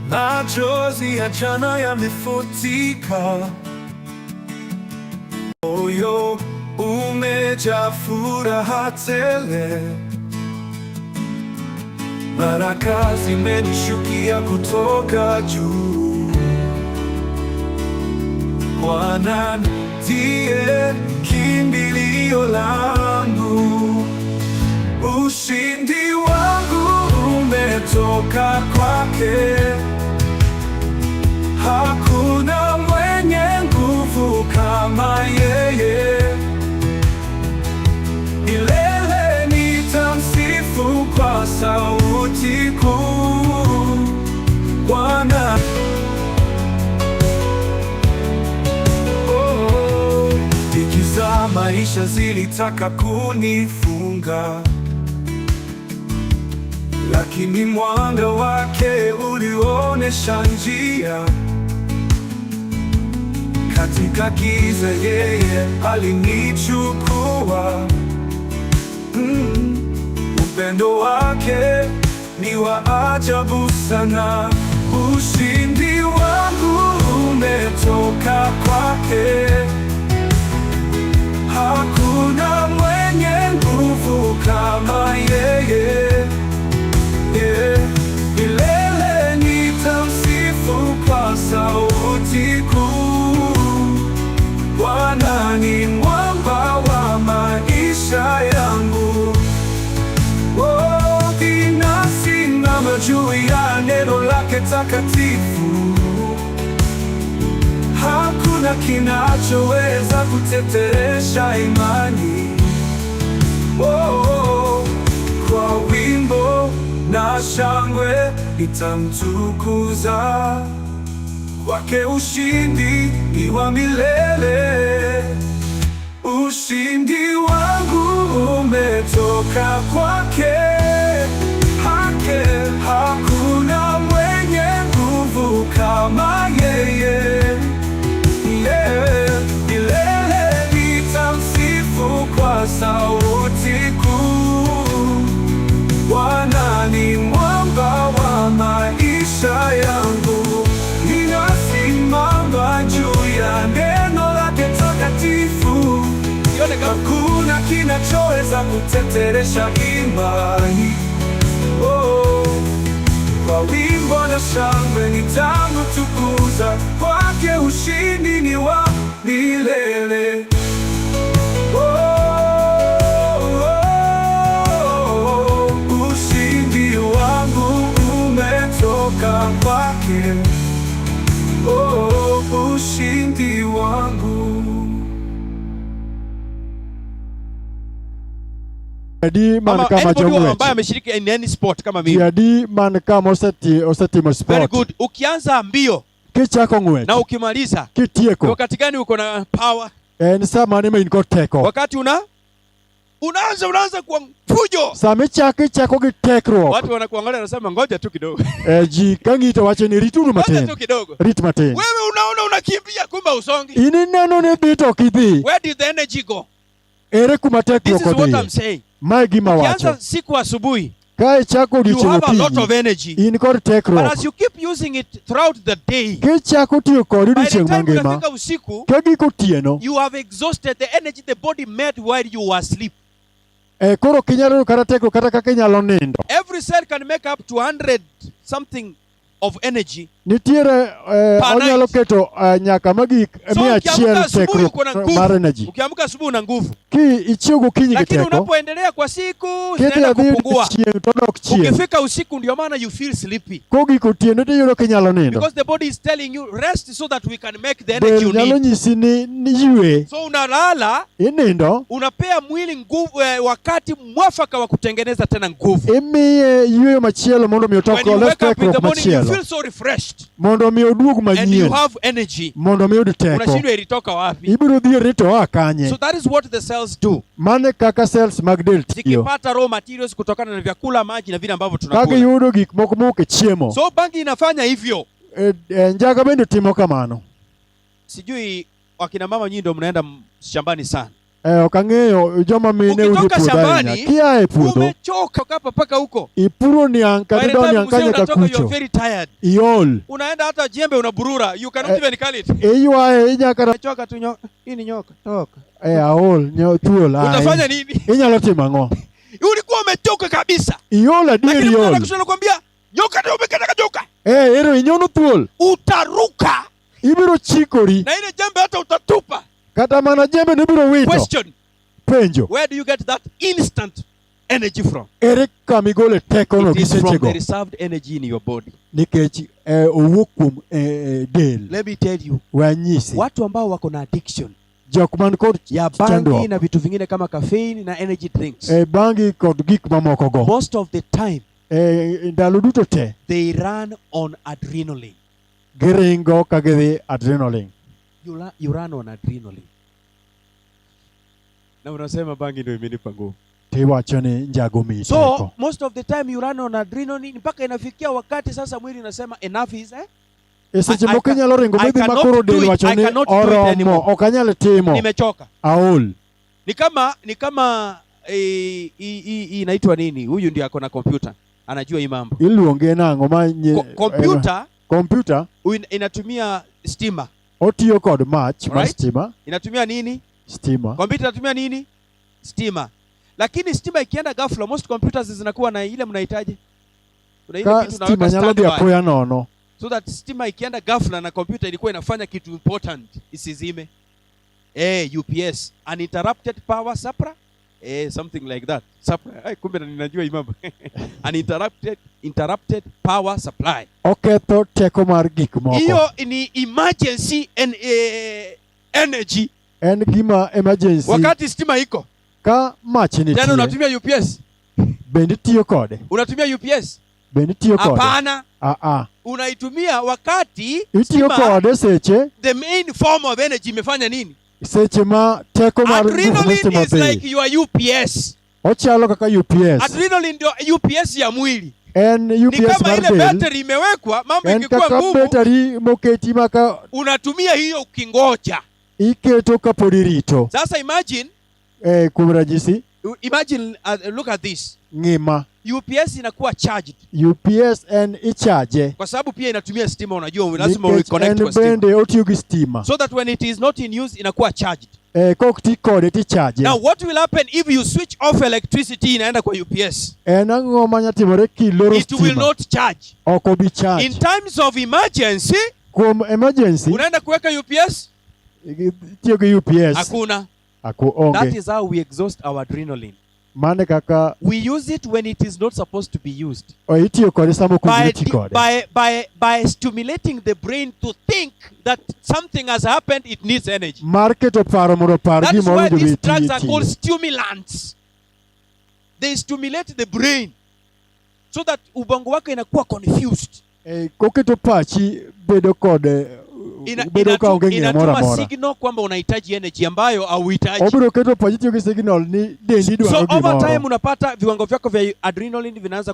Machozi ya jana yamefutika, moyo umejaa furaha tele. Baraka zimenishukia kutoka juu. Bwana ndiye kimbilio langu, ushindi wangu umetoka kwake. Hakuna mwenye nguvu kama yeye. Milele nitamsifu kwa sauti kuu. Bwana, oh, dhiki za maisha zilitaka kunifunga, lakini mwanga wake ulionesha njia. Katika giza yeye alinichukua. Upendo wake ni wa ajabu sana. Ushindi wangu umetoka kwake. Hakuna mwenye nguvu kama yeye. Yeah. Milele nitamsifu kwa sauti kuu. Bwana ni mwamba wa maisha yangu. Oh, ninasimama juu ya neno lake takatifu. Hakuna kinachoweza kuteteresha imani. Oh, kwa wimbo na shangwe nitamtukuza. Kwake ushindi ni wa milele. Ushindi wangu umetoka kwake. Hake hakuna mwenye nguvu kama yeye. Yeah. Milele nitamsifu kwa sauti kuu. Bwana ni mwamba wa maisha yangu, ninasimama juu ya neno lake takatifu. Hakuna kinachoweza kuteteresha imani. Oh, kwa wimbo na shangwe nitamtukuza, kwake ushindi ni wa milele. Oh, ushindi wangu umetoka kwake. Oh, ushindi wangu. Adi man Ama kama anybody jong'wech. Ambaye ameshiriki in any sport kama Ji mimi. Adi man kama osetimo Very sport. good. Ukianza mbio Kichako ng'wech. Na ukimaliza, ni Kitieko. Wakati gani uko na power? En sa mane ma in kod teko? Wakati unaanza kwa fujo. Sama ichako ichako gi tekruok. Watu wanakuangalia, wanasema, "Ngoja tu kidogo." Eh, ji ka ng'i to wacho ni rituru "Ngoja matin. Tu kidogo." Rit matin. Wewe unaona unakimbia, kumbe usongi. In ineno ni dhi to ok idhi. Where did the energy go? Ere kuma This tekruok is what I'm odhiye? saying. Mae gima Ukianza wacho. siku asubuhi, Ka ichako you odiochieng' have a lot of okinyi, energy. in kod But tekruok. as you keep using it throughout the day, Kichako tiyo kode by the odiochieng' time mangima, unafika usiku, ka giko otieno, you have exhausted the energy the body made while you were asleep. Eh, koro ok inyalo yudo kata tekruok kata kaka inyalo nindo. Every cell can make up to 100 something of energy Nitiere eh, per onyalo night. Keto eh, nyaka magik So mia ukiamka achiel asubuhi tekruok uko na mar nguvu. energy. Ukiamka asubuhi una nguvu. Ki ichiew gokinyi gi Lakini teko, unapoendelea kwa siku kidhi zinaenda adhi kupungua. chieng' to dok chien. Ukifika usiku ndio maana you feel sleepy. Kogik otieno tiyudo kinyalo nindo. Because the body is telling you, "Rest so that we can make the energy Del you nyalo need." nyisi ni ywe, So unalala, inindo, unapea mwili nguvu, wakati mwafaka wa kutengeneza tena nguvu. Imiye yweyo machielo mondo mi otok When you olos wake up in the tekruok morning, you machielo. feel so refreshed Mondo mi oduog and you manyien. have energy. Mondo mi oyud teko. Unashindwa ilitoka wapi. Ibiro dhier ni to oa kanye. So that is what the cells do. Mano e kaka cells mag del tiyo. Zikipata raw materials kutokana na vyakula, maji na vile ambavyo Ka tunakula. giyudo gik moko mowuok e chiemo. So bangi inafanya hivyo. E, e, njaga bende timo kamano. Sijui wakina mama, nyinyi ndio mnaenda shambani sana. Ok ang'eyo joma mine udhi Ukitoka puodho ahinya. shambani, Kia e puodho, umechoka hapa mpaka huko. ipuro niang' By kata the ido time niang' mzee ka nyaka unatoka, you are kucho. very tired. Iol. Unaenda hata jembe unaburura. You cannot even call it. Iywaye inya kata Umechoka tu nyoka. Hii ni nyoka. Toka. aol thuol Utafanya ae. nini? Inyalo timo ang'o? Ulikuwa umechoka kabisa. Iol adier Lakini mtu iol. anakusha anakuambia nyoka ndio umekata nyoka. Ero inyono thuol. Utaruka Ibiro chikori. na ile jembe hata utatupa. Kata mana jembe nibiro wito. Question, Penjo. where do you get that instant energy from? Ere kama igole tekono It gi is from the sechego? reserved energy in your body. Nikech owuok kuom del. Let me tell you, We anyisi. watu ambao wako na addiction Jok man kod ya bangi chandruok. na vitu vingine kama caffeine na energy drinks, Bangi kod gik mamoko go. most of the time Ndalo duto te they run on adrenaline. giringo ka gidhi adrenaline. You run on adrenaline. Na unasema bangi ndio imenipa nguvu. Tiwacho ni njago miyi So teko. most of the time you run on adrenaline mpaka inafikia wakati sasa mwili unasema enough is E seche I moko inyalo ringo I midhi ma cannot koro do del it. wacho I ni cannot do it oromo anymore. ok anyal timo Nimechoka. aol. Ni kama inaitwa nini? Huyu ndio ako na kompyuta. Anajua hii mambo. Iluonge nang'o ma Kompyuta kompyuta inatumia stima. otiyo kod mach mar Right? stima Inatumia nini? stima Kompyuta inatumia nini? Stima. Lakini stima ikienda ghafla, most computers zinakuwa na ile mnahitaji. Kuna ile ka kitu stima unaweka nyalo dhi standby. apoya nono So that stima ikienda ghafla na kompyuta ilikuwa inafanya kitu important isizime. UPS, uninterrupted power supply. Something like that. Supply. Ay, kumbe ninajua hii mambo. Uninterrupted interrupted power supply. Oketho teko mar gik moko. Hiyo ni emergency energy. En gima emergency. Wakati stima iko. Ka mach Tena nitie unatumia UPS. bende itiyo kode? Unatumia UPS? Bende itiyo kode? Hapana. Unaitumia wakati Itiyo stima, kode seche the main form of energy imefanya nini? seche ma teko mar nguvu mar Adrenaline stima is dhi. like your UPS. Ochalo kaka UPS. Adrenaline ndio UPS ya mwili. En Ni UPS kama mar ile del. battery imewekwa, mambo En ikikuwa kaka ngumu battery moketi maka unatumia hiyo ukingoja. iketo kapod irito. Sasa imagine, Kuom ranyisi imagine look at this. ng'ima UPS inakuwa charged UPS en ichaje kwa sababu pia inatumia stima, unajua lazima nikech uiconnect en kwa stima. bende otiyo gi stima. So that when it is not in use inakuwa charged. Kok ti kode tichaje. Now what will happen if you switch off electricity inaenda kwa UPS? En ang'o manyatimore kiloro It will stima? not charge. Ok obi In charge. times of emergency Kuom emergency unaenda kuweka UPS? itiyo gi UPS. Hakuna. Ako That onge. is how we exhaust our adrenaline. Mano e kaka We use it when it is not supposed to be used. itiyo kode sama ok By, owinjore ti kode. by stimulating the brain to think that something has happened, it needs energy. Mar keto paro mondo opar That is gima why owinjo these bed drugs are called tiyo. stimulants. They stimulate the brain so that ubongo wako inakuwa confused. Koketo pachi bedo kod bedo ka onge ng'eyo moro Inatuma amora. signal kwamba unahitaji energy ambayo hauhitaji. Obiro keto pachi tiyo gi signal ni dendi So dwaro over time gimoro. unapata viwango vyako vya adrenaline vinaanza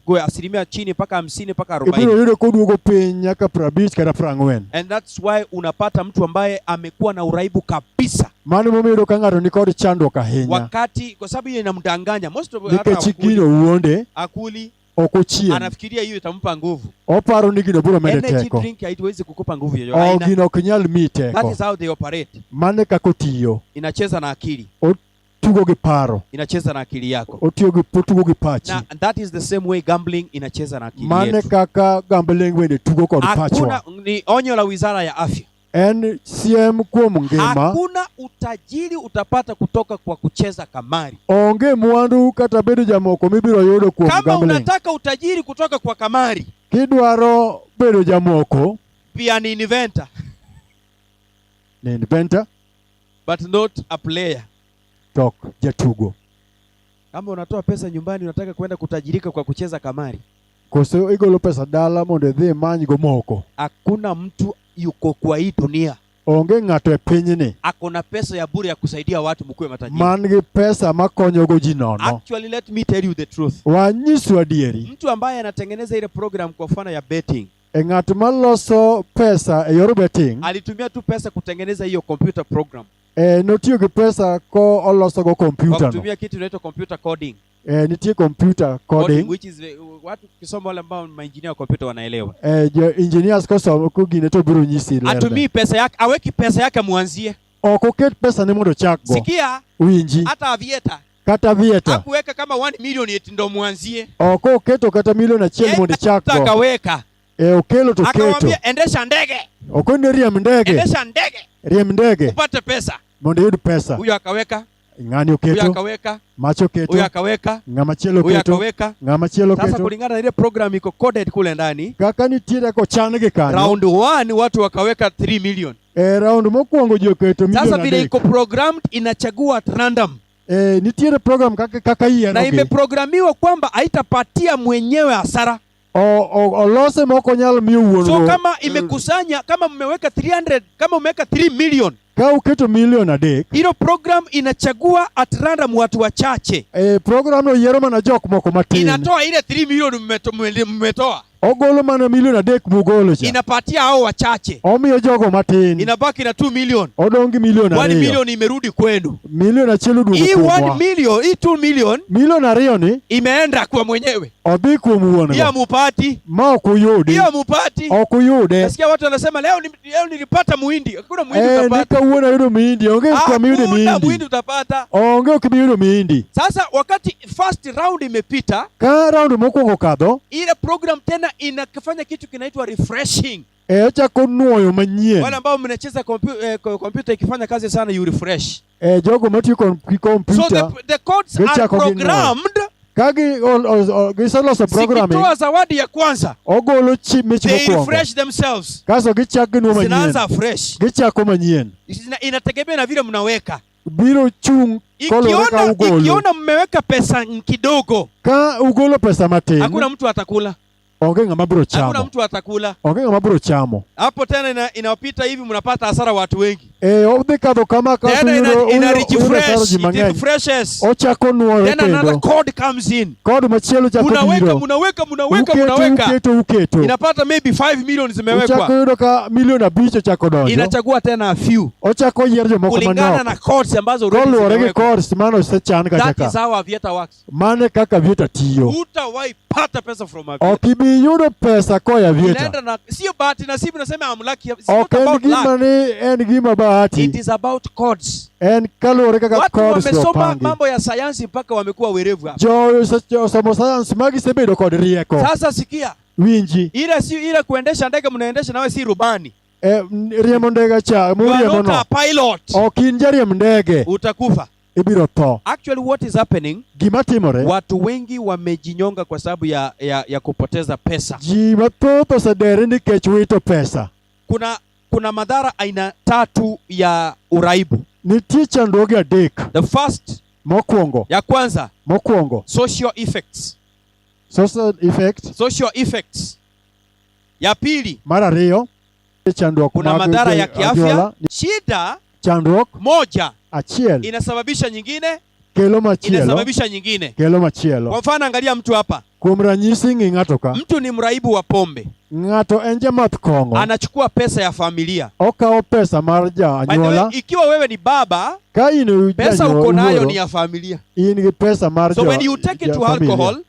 kwa asilimia chini mpaka 50 mpaka Ibiro 40. yudo koduogo piny nyaka 50 kata 40. And that's why unapata mtu ambaye amekuwa na uraibu kabisa Mano emomiyo iyudo ka ng'ato nikod chandruok ahinya. wakati, kwa sababu hiyo inamdanganya most of hata Nikech gino wuonde akuli ok ochiem. anafikiria hiyo itampa nguvu. Oparo ni gino biro mede Energy teko. drink haiwezi kukupa nguvu yoyote. O Haina. gino ok nyal miyi That teko. is how they operate. Mano e kaka otiyo. Inacheza na akili, Otugo gi paro. inacheza na akili yako. Otiyo gi otugo gi pachi. Na that is the same way gambling inacheza na akili Mano e yetu. kaka gambling bende tugo kod Hakuna, pachwa. ni onyo la Wizara ya Afya. En siem kuom ngima. Hakuna utajiri utapata kutoka kwa kucheza kamari. Onge mwandu kata bedo jamoko mibiro yudo kuom Kama gambling. unataka utajiri kutoka kwa kamari, Kidwaro bedo jamoko, be an inventor ni inventor but not a player. to ok jatugo. Kama unatoa pesa nyumbani unataka kwenda kutajirika kwa kucheza kamari, Koso igolo pesa dala mondo idhi imany go moko. hakuna mtu yuko kwa hii dunia Onge ng'ato e pinyni ako na pesa ya bure ya kusaidia watu mkuwe matajiri. man gi pesa makonyogo ji nono. Actually, let me tell you the truth. Wanyisu adieri. Mtu ambaye anatengeneza ile program kwa mfano ya betting, E ng'at maloso pesa e yor betting alitumia tu pesa kutengeneza hiyo computer program e, notiyo gi pesa ko olosogo kwa kompyuta no. kutumia kitu inaitwa computer coding. E, nitie computer coding. Which is watu kisoma, wale ambao maengineer wa computer wanaelewa. E, jo engineers kosomo kogine to biro nyisi lerne. Atumii pesa yake, aweki pesa yake muanzie. Ok oket pesa ne mondo ochakgo. Sikia, Winji. hata Aviator Kata Aviator. hakuweka kama 1 million eti ndo muanzie. Ok oketo kata milion achiel Yeye mondo ichakgo. Akaweka. E, okelo to keto. Akamwambia endesha ndege, Okoni riemb ndege. endesha ndege Riemb ndege upate pesa. mondo iyud pesa. Huyo akaweka, Ng'ani huyo oketo, akaweka, macho huyo oketo, akaweka, ng'ama chielo huyo oketo, akaweka. ng'ama chielo Sasa oketo. kulingana na ile program iko coded kule ndani, Kaka nitiere kochan gi kanyo. round 1 watu wakaweka 3 million. E, round mokwongo ji oketo Sasa milion vile adek. iko programmed inachagua at random E, nitiere program kaka, kaka na yiero gi. imeprogramiwa kwamba haitapatia mwenyewe hasara. Olose ma ok onyal miyo wuon So go. kama imekusanya, kama mmeweka 300, kama umeweka 3 million, Ka uketo milion adek, hilo program inachagua at random watu wachache, e, program no yiero mana jok moko matin. inatoa ile 3 million mmetoa, Ogolo mana milion adek mugolo cha. inapatia hao wachache, Omiyo jogo matin. inabaki na 2 million. Odong' gi milion 1 ariyo. million imerudi kwenu. Milion achiel oduogo Hii 1 kuomwa. million, hii 2 million Milion ariyo ni imeenda kwa mwenyewe, odhi kuom wuon hiyo go. mupati, Ma ok uyudi. hiyo mupati. Ok uyude. Nasikia watu wanasema leo nilipata muhindi. Hakuna muhindi Eh, ni utapata. kawuono ayudo mihindi. Onge kama iyude Hakuna muhindi mihindi. utapata. Onge ok ibiyudo mihindi. Sasa wakati first round imepita, Ka round mokwongo okadho, ile program tena inafanya kitu kinaitwa refreshing. e, ochako nuoyo manyien. Wale ambao mnacheza kompyuta ikifanya kazi sana, you refresh. E, jogo matiyo gi So kompyuta the codes are Gichako gi nuoyo. programmed. ka giseloso programming, Zikitoa zawadi ya kwanza, ogolo mich they mokwongo. refresh themselves, Kasto gichako ginuo manyien. zinaanza fresh. Gichako manyien. Inategemea na vile mnaweka. Biro chung' koluwore ka ugolo. Ikiona mmeweka pesa kidogo, Ka ugolo pesa matin, hakuna mtu atakula, onge ng'ama biro hakuna chamo. mtu atakula. Onge ng'ama biro chamo. Hapo tena inapita hivi, mnapata hasara watu wengi. E, odhi kadho kama kasto Tena ina uyudo hasara refresh, ji it mang'eny. refreshes. Ochako nuoyo Then another kendo. code comes in. Kod machielo chako Munaweka, biro. munaweka, munaweka, Uketo, munaweka. uketo, uketo. Inapata maybe 5 million Ochako zimewekwa. yudo ka milion abich ochako donjo. Inachagua tena a few Ochako yier jomoko kulingana manok. na codes ambazo already Koluwore gi zimewekwa. codes mane osechan kacha That ka. is how Aviator works. Mane kaka Aviator tiyo. Hutawahi pata pesa from Aviator. Ok ibi yudo pesa koa Aviator. Inaenda na sio bahati nasibu, nasema I'm lucky. It's not Ok en about gima luck. ni en gima It bahati. is about codes. En kaluwore kaka Watu codes wamesoma opangi. mambo ya sayansi mpaka wamekuwa werevu hapa. Jo osomo science magisebedo kod rieko. Sasa sikia, Winji. ile si ile kuendesha ndege mnaendesha nawe si rubani. E, riembo ndege cha You are muriembo not no. a pilot. Ok in jariemb ndege. Utakufa. Ibiro tho. Actually what is happening, Gima timore, watu wengi wamejinyonga kwa sababu ya kupoteza pesa. ji mathoth osedere nikech wito pesa. Kuna madhara aina tatu ya uraibu. Nitie chandruoge adek. The first, Mokwongo, ya kwanza, mokwongo, social effects. social effect. Social effects. Ya pili, Mar ariyo, chandruok kuna mag madhara ya kiafya. anyuola. Shida Chandruok moja achiel inasababisha nyingine, kelo machielo, inasababisha nyingine. kelo Kwa machielo. mfano, angalia mtu hapa, Kuom ranyisi ng'i ng'ato ka. mtu ni mraibu wa pombe, Ng'ato en jamath kong'o. anachukua pesa ya familia. Okawo pesa mar By the way, jaanyuola. ikiwa wewe ni baba, Ka in pesa uko nayo ni wuoro, ya familia. in gi pesa mar So jo when you take it ja to familia. alcohol,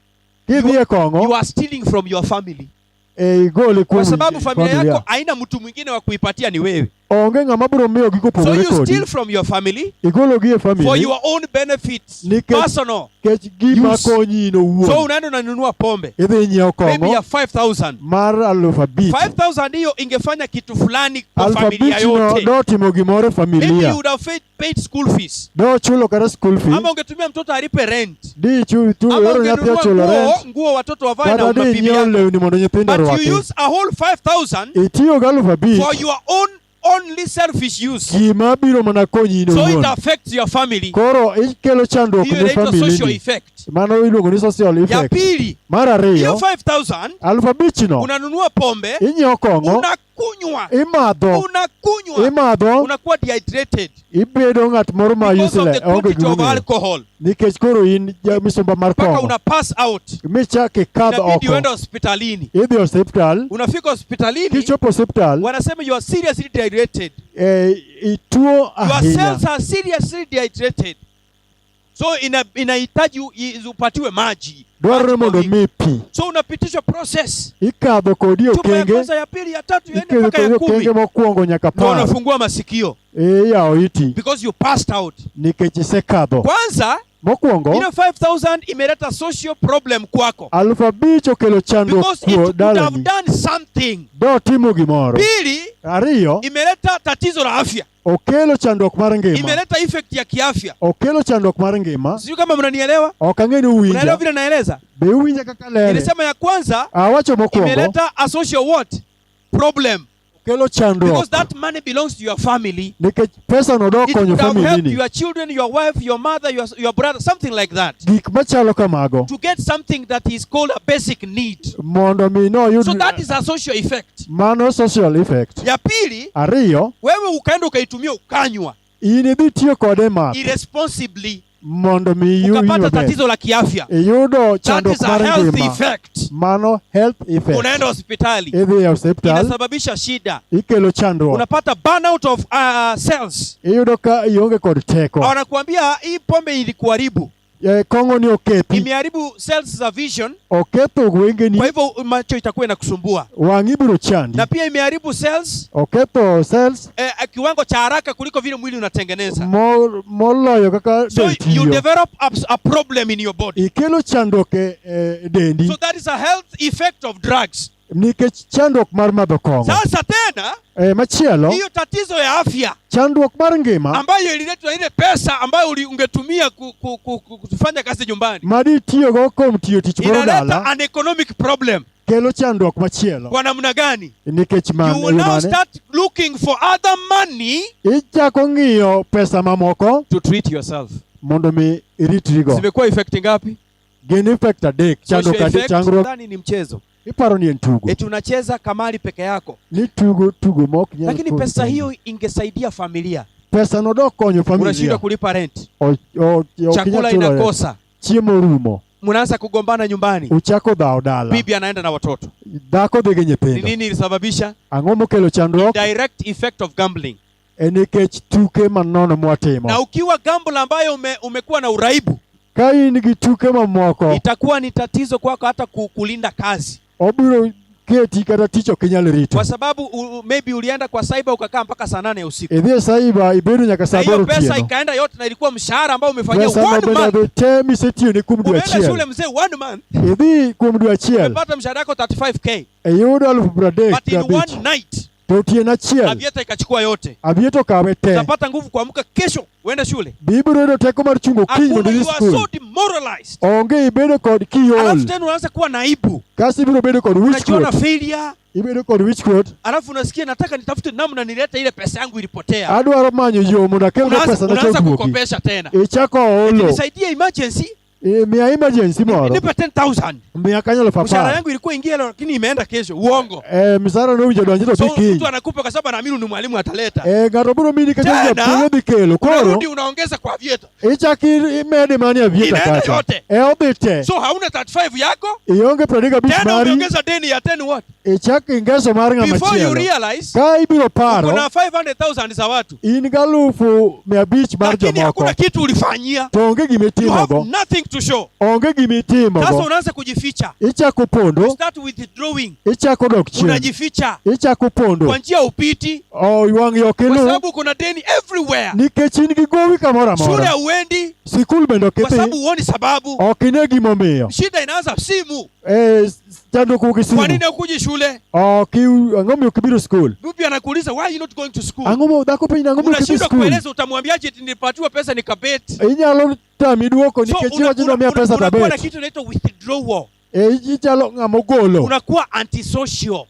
Kidhi e you kong'o, are stealing from your family. e igole Kwa kuom sababu familia yako haina mtu mwingine wa kuipatia ni wewe. Onge ng'ama biro miyogi So kopogore you kodi. steal from your family Igologi e for family your own benefits, Nikech- personal. nikech gima Use. konyi in So owuon. unaenda unanunua pombe Idhi inyiewo maybe kong'o ya 5000. mar aluf abich. 5000 hiyo ingefanya kitu fulani kwa Aluf familia abich no yote. notimo gimoro e Maybe you familia. would have paid school fees. Nochulo kata school fee. Ama ungetumia mtoto alipe rent. Di chu tu Ama oro nyathi ungenunua ochulo nguo, rent. nguo watoto wavae na Kata di mabibi inyiewo yako. lewni mondo nyithindo But you orwaki. use a whole 5000 Itiyo gi aluf abich for your own only selfish use. gima biro mana konyi in So it owuon. affects your family. Koro ikelo chandruok Hiyo ne inaitwa social family ni. effect. Mano iluongo ni social Ya effect. pili, Mar hiyo ariyo, 5000 5,000 no unanunua pombe, inyiewo kong'o, unakunywa, imadho, unakunywa, imadho, unakuwa dehydrated ibedo ng'at moro ma because of the useless, onge quantity of gimomiyo. alcohol, Nikech koro in ja misumba mar mpaka kong'o una pass out, michak ikadh inabidi oko, uende hospitalini. idhi osiptal. Unafika hospitalini, Kichopo osiptal, wanasema you are seriously dehydrated, eh, ituo your ahinya, cells are seriously dehydrated, so inahitaji upatiwe maji. dwarore Maji kwa mondo wingi. mi pi. So unapitishwa process, Ikadho kodi chupa ya okenge, kwanza, ya pili, ya tatu, yaende ikadho mpaka kodi ya okenge 10, mokwongo nyaka ndio par. unafungua masikio Iyawo iti because you passed out. nikech isekadho. Kwanza Mokwongo, ile 5000 imeleta social problem kwako 5,000 okelo chandruok because it kuo could have dalani. done something. Dotimo gimoro. Pili, Ariyo, imeleta tatizo la afya, okelo chandruok mar ngima. imeleta effect ya kiafya. Okelo chandruok mar ngima. Sijui kama mnanielewa, Ok ang'e ni mnaelewa uwinja. vile naeleza. Be uwinja kaka lere? Nilisema ya kwanza Awacho mokwongo, imeleta a social what problem okelo because chandruok that money belongs to your family. nikech pesa no dok It konyo could have helped family ni. your children, your wife, your mother, your brother, something like that, Gik machalo kamago to get something that is called a basic need. mondo mi noyud So that is a social effect. mano social effect. Ya pili, Ariyo, wewe ukaenda ukaitumia ukanywa in idhi tiyo kode math irresponsibly, mondo mi iyud ukapata maber. tatizo la kiafya. Iyudo That chandruok is a mar health ngima. effect. Mano health effect. Unaenda hospitali, Idhi e osiptal, inasababisha shida, ikelo chandruok. unapata burnout of cells. Iyudo ka ionge kod teko. Wanakuambia hii pombe ilikuharibu, Eh, Kong'o ni okethi. imeharibu cells za vision, Oketho wengeni, kwa hivyo macho itakuwa inakusumbua, wang'i biro chandi. na pia imeharibu cells Oketho cells kiwango cha haraka kuliko vile mwili unatengeneza. moloyo kaka So del you tiyo. develop a problem in your body. Ikelo chandruok e dendi So that is a health effect of drugs. nikech chandruok mar madho kong'o. Sasa tena Eh, machielo, hiyo tatizo ya afya chandruok mar ngima ambayo ililetwa na ile pesa ambayo ungetumia kufanya kazi nyumbani maditiyogo kuom tiyo tich moro inaleta dala an economic problem. kelo chandruok machielo Kwa namna gani? nikech You will now mane start looking for other money ichako ng'iyo pesa mamoko to treat yourself. mondo mi iritrigo. Zimekuwa effect ngapi? Gin effect adek, chandruok Social adek, effect. chandruok Dhani ni mchezo. iparo ni en tugo Eti unacheza kamari peke yako, ni tugo tugo ma ok nyal lakini konyi. pesa hiyo ingesaidia familia. pesa no dok konyo Unashindwa familia, kulipa rent, ok inyal chakula chulo rent. inakosa, Chiemo rumo, mnaanza kugombana nyumbani, uchako dhawo dala, bibi anaenda na watoto. dhako dhi gi Ni nyithindo. nini ilisababisha? Ang'o mokelo chandruok? Direct effect of gambling. En nikech tuke manono mwatimo. Na ukiwa gambler ambayo umekuwa na uraibu, Ka in gi tuke mamoko, itakuwa ni tatizo kwako hata kulinda kazi, obiro keti kata tich ok inyal rito. kwa sababu maybe ulienda kwa cyber ukakaa mpaka saa 8 ya usiku, Idhi e cyber ibedo nyaka saa na hiyo aboro pesa otieno. ikaenda yote, na ilikuwa mshahara ambao umefanyia Pesa no one bende month. odhi te misetiyone kuom dwe Umeenda shule achiel. mzee, one month Idhi kuom dwe achiel, umepata mshahara wako 35K, iyudo 30,000 but in gabich. one night To otieno achiel, avieta ikachukua yote. abieto okawe te. Utapata nguvu kuamka kesho uende shule. Be ibiro yudo teko mar chungo kiny mondo Hakuna, idhi you are skul. so demoralized. Onge ibedo kod Alafu kiol. tena unaanza kuwa naibu, Kasto ibiro bedo kod unajiona wichkuot. failure, Ibedo kod wichkuot. alafu unasikia nataka nitafute namna nilete ile pesa yangu ilipotea. Adwaro manyo yo mondo akelgo Unaanza, pesa na unaanza choduogi. kukopesha tena, Ichako eti olo. nisaidie emergency, Miya emergency moro. nipe 10,000. Miya kanyo eluf Mshahara apar. yangu ilikuwa ingia leo, lakini imeenda kesho. Uongo. Msara nowinjo donji to So dhi kiny. mtu anakupa kwa sababu anaamini ni mwalimu ataleta. Ng'ato biro mini kata Tena, japuonj odhi kelo. Koro Unarudi unaongeza kwa vieta, ichako imede mani avieta Inaenda kacha. yote. Odhi te. so hauna 35 yako Ionge 35 tena, mari. umeongeza deni ya 10 what Ichako ingeso mar ng'ama before you chielo. realize Ka ibiro paro, kuna 500,000 za watu, in gi 500,000 mar lakini jomoko. hakuna kitu ulifanyia. To onge You gimitimogo. have nothing to show. Onge Sasa gimitimogo. unaanza kujificha, Ichako pondo. start withdrawing, Ichako dok chien. unajificha Ichako pondo. kwa njia upiti, Wang'i ok kwa iluw sababu kuna deni everywhere. nikech in gi gowi kamoro Shule amora. hauendi Sikul bende ok kwa idhi. sababu huoni sababu. Ok ine gimomiyo. Shida inaanza simu. Chandruok wuok e Kwa simu. nini hukuji shule? Ok ang'o miyo ok ibiro skul? Bibi anakuuliza why you not going to school? Ang'o mo dhako penjo ang'o miyo ok idhi Unashindwa skul? kueleza, utamwambiaje eti nilipatiwa pesa nikabeti? Inyalo tami duoko So nikech iwacho ni omiya pesa unakuwa na tabet. kitu inaitwa withdrawal. Ichalo ng'ama ogolo. Unakuwa antisocial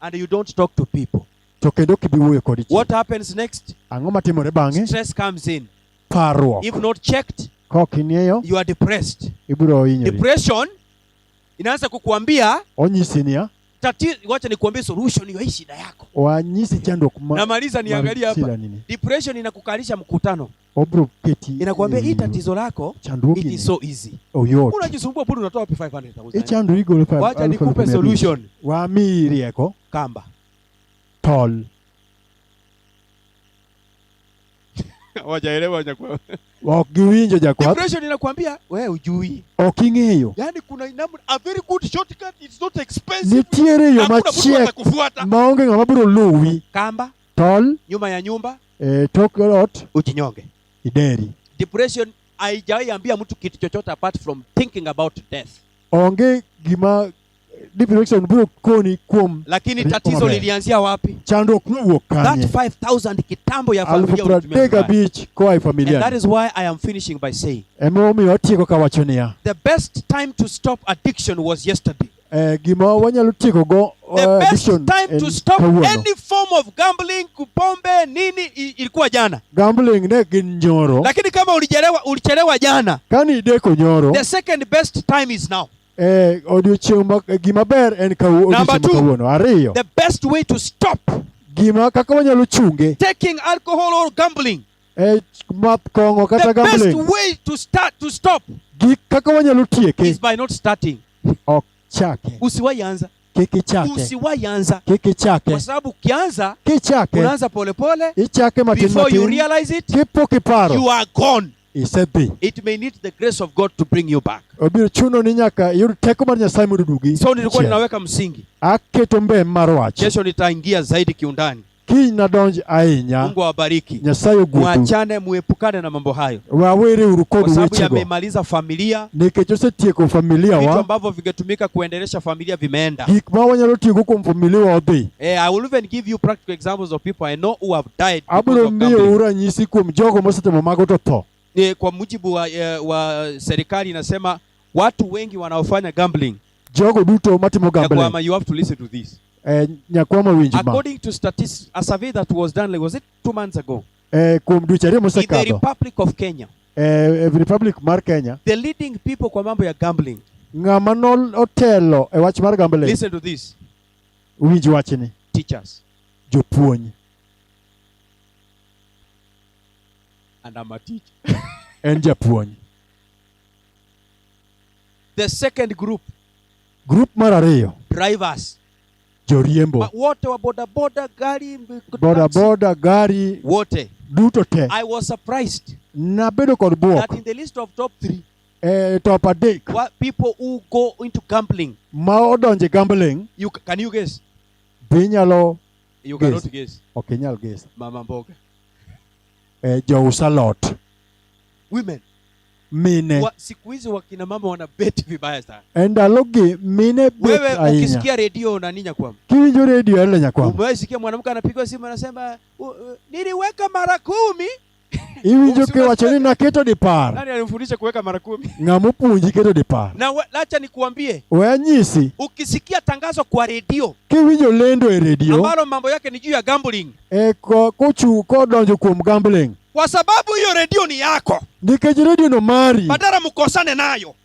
and you don't talk to people. To kendo ok ibi wuoyo kod ji. What happens next? Ang'o matimore bang'e? Stress comes in. Parruok. If not checked, Kok ing'eyo you are depressed. Ibiro hinyori. Depression inaanza kukuambia Onyisi niya tatizo, wacha nikuambie solution ya hii shida yako. Wanyisi chandruok ma Namaliza mar niangalie hapa. shida nini. Depression inakukalisha mkutano. Obiro keti Inakuambia hii e tatizo lako it chandruogini is so easy. oyot. Unajisumbua bado unatoa wapi 500,000? Ichandori igolo Wacha alufu nikupe 500,000. solution. Wamiyi rieko. Kamba. Tol. Wajaelewa nyakuwa. Ok giwinjo jakwath. Depression inakwambia wewe hujui. Ok ing'eyo. Yaani kuna namna a very good shortcut, it's not expensive. Nitiere yo Hakuna mtu machiek atakufuata. maonge ng'ama biro luwi. Kamba Tol nyuma ya nyumba e, tok ot ujinyonge. ideri. Depression haijawahi ambia mtu kitu chochote apart from thinking about death. Onge gima depression biro koni kuom Lakini rieko tatizo maber. lilianzia wapi? Chandruok nowuok That kanye? 5000 kitambo ya Alufu familia piero ulitumia adek vibaya. abich koa e And familia. that is why I am finishing by saying Emomiyo atieko kawacho niya. the best time to stop addiction was yesterday. Eh, gima wanyalo tieko go The best addiction time to en stop kawuono. any form of gambling, kupombe, nini ilikuwa jana. Gambling ne gin nyoro. Lakini kama ulichelewa jana, Kani ideko nyoro, the second best time is now. eh, odiochieng' ma, gima ber en Number odiochieng' ma two. kawuono. Ariyo, The best way to stop gima kaka wanyalo chunge taking alcohol or gambling, eh, math kong'o kata the best gambling, way to start to stop gik kaka wanyalo tieke is by not starting. ok chake. Usiwahi anza. Kik ichake. Usiwahi anza. Kik ichake. Kwa sababu ukianza Kichake, unaanza polepole, ichake matin before you matin, realize it, kipok iparo, you are gone. isedhi. It may need the grace of God to bring you back. Obiro chuno ni nyaka iyud teko mar Nyasaye mondo oduogi. So nilikuwa chien. ninaweka msingi. Aketo mbem mar wach. Kesho nitaingia zaidi kiundani. Kiny nadonj ahinya. Mungu awabariki. Nyasaye ogwedhu. Mwachane, muepukane na mambo hayo, Wawere uru kwa kod sababu wechego. yamemaliza familia. Nikech osetieko familia Vitu wa, ambavyo vingetumika kuendelesha familia vimeenda. gik ma wanyalo tiyogo kuom familia wa odhi. I will even give you practical examples of people I know who have died because Abiro of miyou gambling. ranyisi kuom jogo mosetimo mago to tho. Kwa mujibu wa serikali inasema watu wengi wanaofanya gambling, Jogo duto matimo gambling. Nyakwama, you have to listen to this. Eh, nyakwama winj ma. According to statistics, a survey that was done, like, was it 2 months ago? Eh, kuom dweche ariyo In the mosekadho, Republic of Kenya, eh, e Republic mar Kenya, the leading people kwa mambo ya gambling, ng'ama notelo e wach mar gambling, listen to this, winj wachni, teachers. jopuonj. And I'm a teacher. En japuonj. The second group, Grup mar ariyo, drivers. joriembo. Wote wa boda boda, gari, Boda taxi, boda, gari, wote. duto te. I was surprised Nabedo kod that buok. in the list of top 3, Eh, top adek what people who go into gambling, ma odonje gambling, you can you guess? be inyalo You Guess. cannot guess. ok inyal guess. Mama mboga. Eh, jous alot. Women. Mine. Siku hizi wakina mama wana bet vibaya sana. E ndalogi mine bet Wewe ahinya. ukisikia redio na ninya kwamba Kiwinjo redio ele nyakwam. umewahi sikia mwanamke anapigwa simu anasema niliweka mara 10. Iwinjo kiwacho ni naketo dipar. Nani alimfundisha kuweka mara 10? Ng'ama opuonji keto dipar. Na acha nikuambie, We anyisi, ukisikia tangazo kwa redio kiwinjo lendo e redio, ambalo mambo yake ni juu ya gambling, e kochu kodonjo kuom gambling, kwa sababu hiyo redio ni yako, nikech redio no mari, badala mkosane nayo,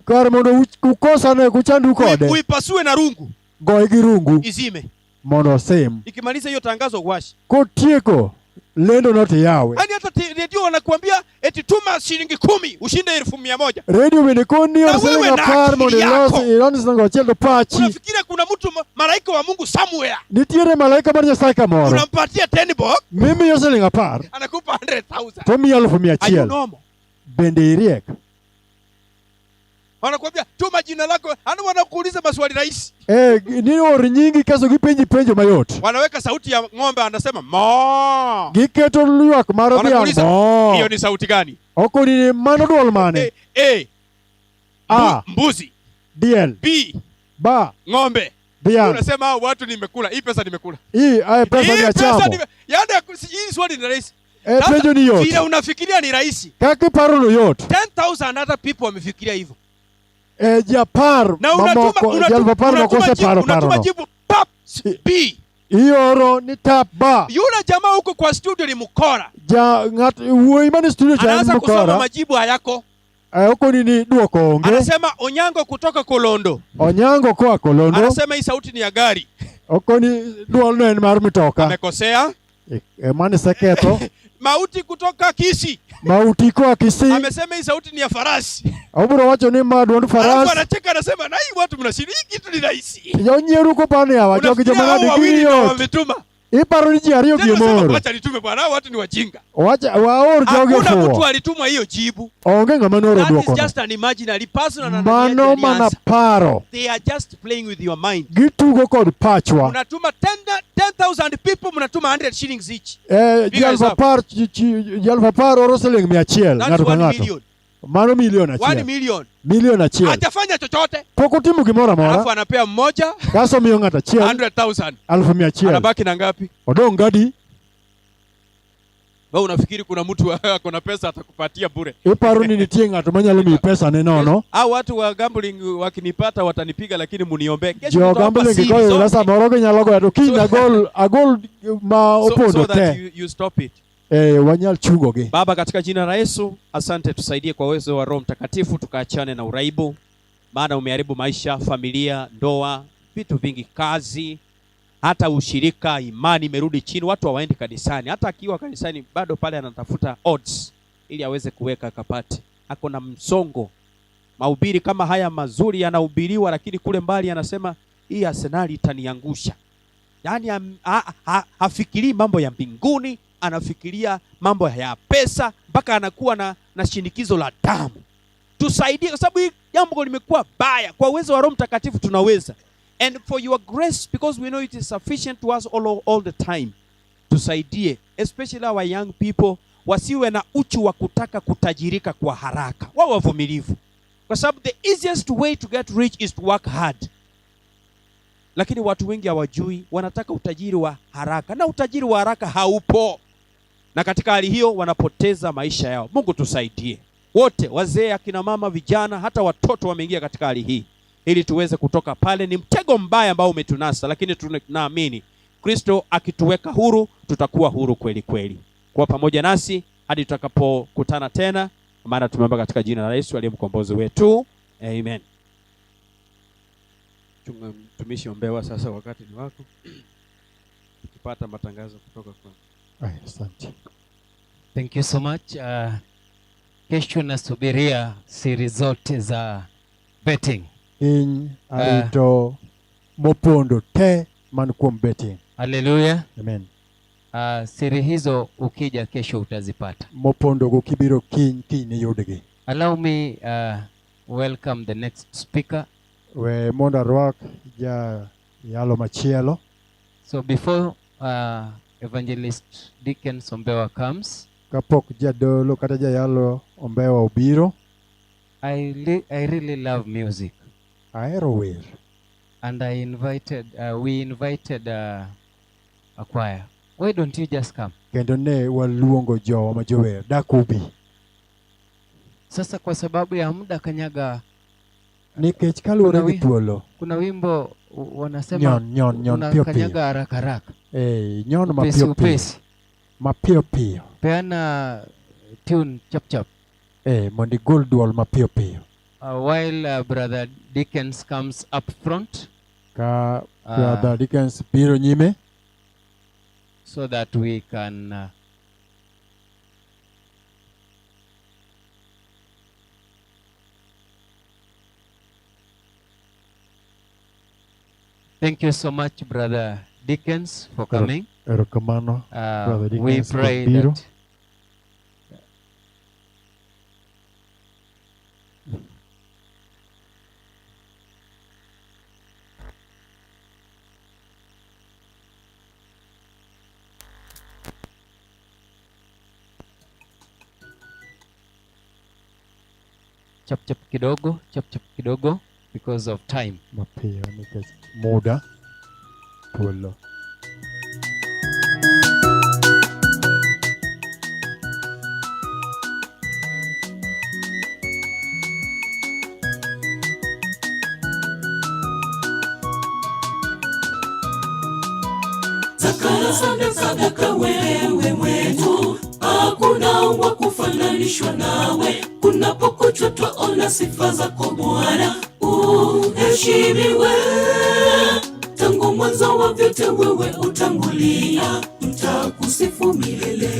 kar mondo ukosane kuchandu kode, uipasue na rungu goye gi rungu izime. mondo osim. Ikimaliza hiyo tangazo wash. Kotieko lendo no to iyawe. Yaani hata redio wanakuambia eti tuma shilingi 10 ushinde 100,000. Redio bende koni Na or wewe siling na apar akili mondo ilos yako. ilon siling achiel to pachi. Unafikiria kuna mtu malaika wa Mungu somewhere Nitiere malaika mar Nyasaye kamoro. unampatia 10 bob Mimiyo siling apar anakupa 100,000. to omiyi alufu mia Are you achiel. normal? Bende iriek? Wanakuambia tuma jina lako, yani wanakuuliza maswali rahisi. Eh, ni or nyingi kaso gipenji penjo mayot. Wanaweka sauti ya ng'ombe anasema mo. Giketo ywak mar dhiang' Wanakuuliza mo. hiyo ni sauti gani? Okoni ni mano duol mane? A, A. mbuzi. Diel. B, B. ng'ombe. Dhiang'. Unasema hao watu nimekula, hii pesa nimekula. Hii aye pesa Hii ni pesa achamo. yaani hii swali ni rahisi. Eh, Sasa, penjo ni yot. Vile unafikiria ni rahisi. Kaka iparo no yot. 10,000 other people wamefikiria hivyo. Eh, ji apar Na mamoko, ji alufu apar moko oseparo unatuma parono. jibu pap B. Ioro ni tap ba. Yule jamaa huko kwa studio ni mkora. Ja ng'at wuoyi mane studio cha en Anaanza kusoma mkora. majibu hayako. Okoni ni duoko onge. Anasema Onyango kutoka Kolondo. Onyango koa Kolondo. Anasema hii sauti ni ya gari. Okoni duolno en mar mtoka. Amekosea. Mano iseketho. Mauti kutoka Kisii. Mauti koa Kisii. Amesema hii sauti ni ya farasi. Obiro wacho ni ma duond Alafu faras. anacheka anasema na hii watu mnashiriki hii kitu ni rahisi. Jonyiero kopani yawa jogi Unafikiria joma hao nade wawili gi ndio yot. wametuma. Iparo ni ji ariyo Tena gi unasema moro. wacha nitume bwana, hao watu ni wajinga. Wacha waor jogi Hakuna mtu ofuwo. alitumwa hiyo jibu. Onge ng'ama nooro That is duokono. just an imaginary person and Mano mana paro. They are just playing with your mind. Gitugo kod pachwa. Mnatuma 10 10,000 people, mnatuma 100 shillings each. Ji Piga aluf hesabu. apar ji aluf apar oro siling 100 That's ng'ato ka 1 ng'ato. million. Mano milion 1 achiel. million. Milion achiel. Hajafanya chochote. Pok otimo gimoro Alafu amora. anapea mmoja Kaso miyo ng'ato achiel 100,000. 100,000. Anabaki na ngapi? Odong' gadi. Wewe unafikiri kuna mtu ako na pesa atakupatia bure? Iparo ni nitie ng'ato manyalo miyi pesa ne nono. Hao watu wa gambling wakinipata watanipiga, lakini muniombee. Kesho Jo nitawapa gambling siri koyuda zote. samoro ginyalo goya to kiny agol ma opondo so that te. you stop it. Wanyal chungogi. Baba, katika jina la Yesu, asante, tusaidie kwa uwezo wa Roho Mtakatifu tukaachane na uraibu, maana umeharibu maisha, familia, ndoa, vitu vingi, kazi, hata ushirika, imani imerudi chini, watu hawaendi kanisani. Hata akiwa kanisani bado pale anatafuta odds ili aweze kuweka kapati, ako na msongo. Mahubiri kama haya mazuri yanahubiriwa, lakini kule mbali anasema hii Arsenali itaniangusha. Yaani hafikirii mambo ya mbinguni, anafikiria mambo ya pesa, mpaka anakuwa na shinikizo la damu. Tusaidie, kwa sababu hii jambo limekuwa baya. Kwa uwezo wa Roho Mtakatifu tunaweza, and for your grace, because we know it is sufficient to us all the time. Tusaidie, especially our young people, wasiwe na uchu wa kutaka kutajirika kwa haraka, wao wavumilivu, kwa sababu the easiest way to get rich is to work hard. Lakini watu wengi hawajui, wanataka utajiri wa haraka, na utajiri wa haraka haupo, na katika hali hiyo wanapoteza maisha yao. Mungu tusaidie wote, wazee, akina mama, vijana, hata watoto wameingia katika hali hii, ili tuweze kutoka pale. Ni mtego mbaya ambao umetunasa, lakini tunaamini Kristo akituweka huru tutakuwa huru kweli kweli. Kuwa pamoja nasi hadi tutakapokutana tena, maana tumeomba katika jina la Yesu aliye mkombozi wetu, amen. Chunga mtumishi Ombewa, sasa wakati ni wako tukipata matangazo kutoka kwa Ay, asante. Thank you so much. Kesho nasubiria siri zote za betting. Piny arito mopondo te man kuom betting. Haleluya. Amen. Siri hizo ukija kesho utazipata. Mopondo go kibiro kiny kiny niyudgi. Allow me welcome the next speaker. We mondo arwak ja yalo machielo. So before Evangelist Dickens Ombewa comes, Kapok jadolo kata jayalo Ombewa obiro, I really love music. Ahero wer. And we invited a choir. Why don't you just come? Kendo ne waluongo jowa ma jower, dak ubi. Sasa kwa sababu ya muda kanyaga, Nikech kaluwore gi thuolo. Kuna wimbo wanasema Nyon, nyon, nyon, piyo piyo. unakanyaga haraka haraka. Nyon ma Upesi, piyo piyo. upesi. Ma piyo piyo. Peana tune chap chap. Mondo igol duol ma piyo piyo. While Brother Dickens comes up front, Ka Brother Dickens biro nyime, so that we can thank you so much, Brother Dickens, for coming. Erokamano, Brother We Dickens, pray biro. that chap chap kidogo, chap chap kidogo, because of time. Mapiyo nikech muda thuolo. Zaka na sadaka, wewe mwetu, hakuna wa kufananishwa nawe. Kunapokuchwa twaona sifa zako Bwana, uheshimiwe. Tangu mwanzo wa vyote wewe utangulia, tutakusifu milele.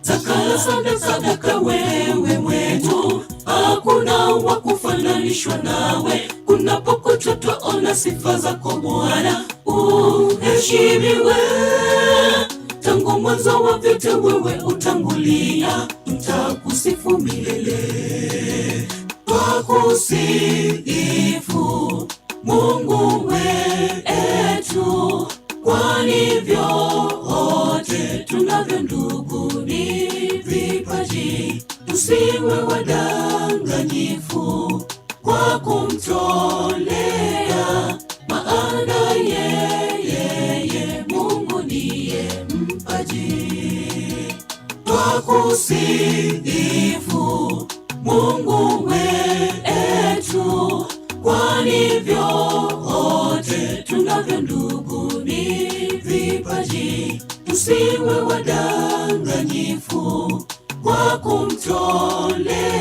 Zaka na sadaka, wewe mwetu, hakuna wa kufananishwa nawe. Kunapokuchwa twaona sifa zako Bwana, uheshimiwe. Tangu mwanzo wa vyote wewe utangulia, tutakusifu milele. Twakusifu Mungu wetu, kwani vyote tunavyo ndugu ni vipaji. Tusiwe wadanganyifu kwa kumtolea, maana yeye Mungu ndiye mpaji. Twakusifu Mungu wetu, kwani vyote tunavyo ndugu ni vipaji. Tusiwe wadanganyifu kwa kumtolea,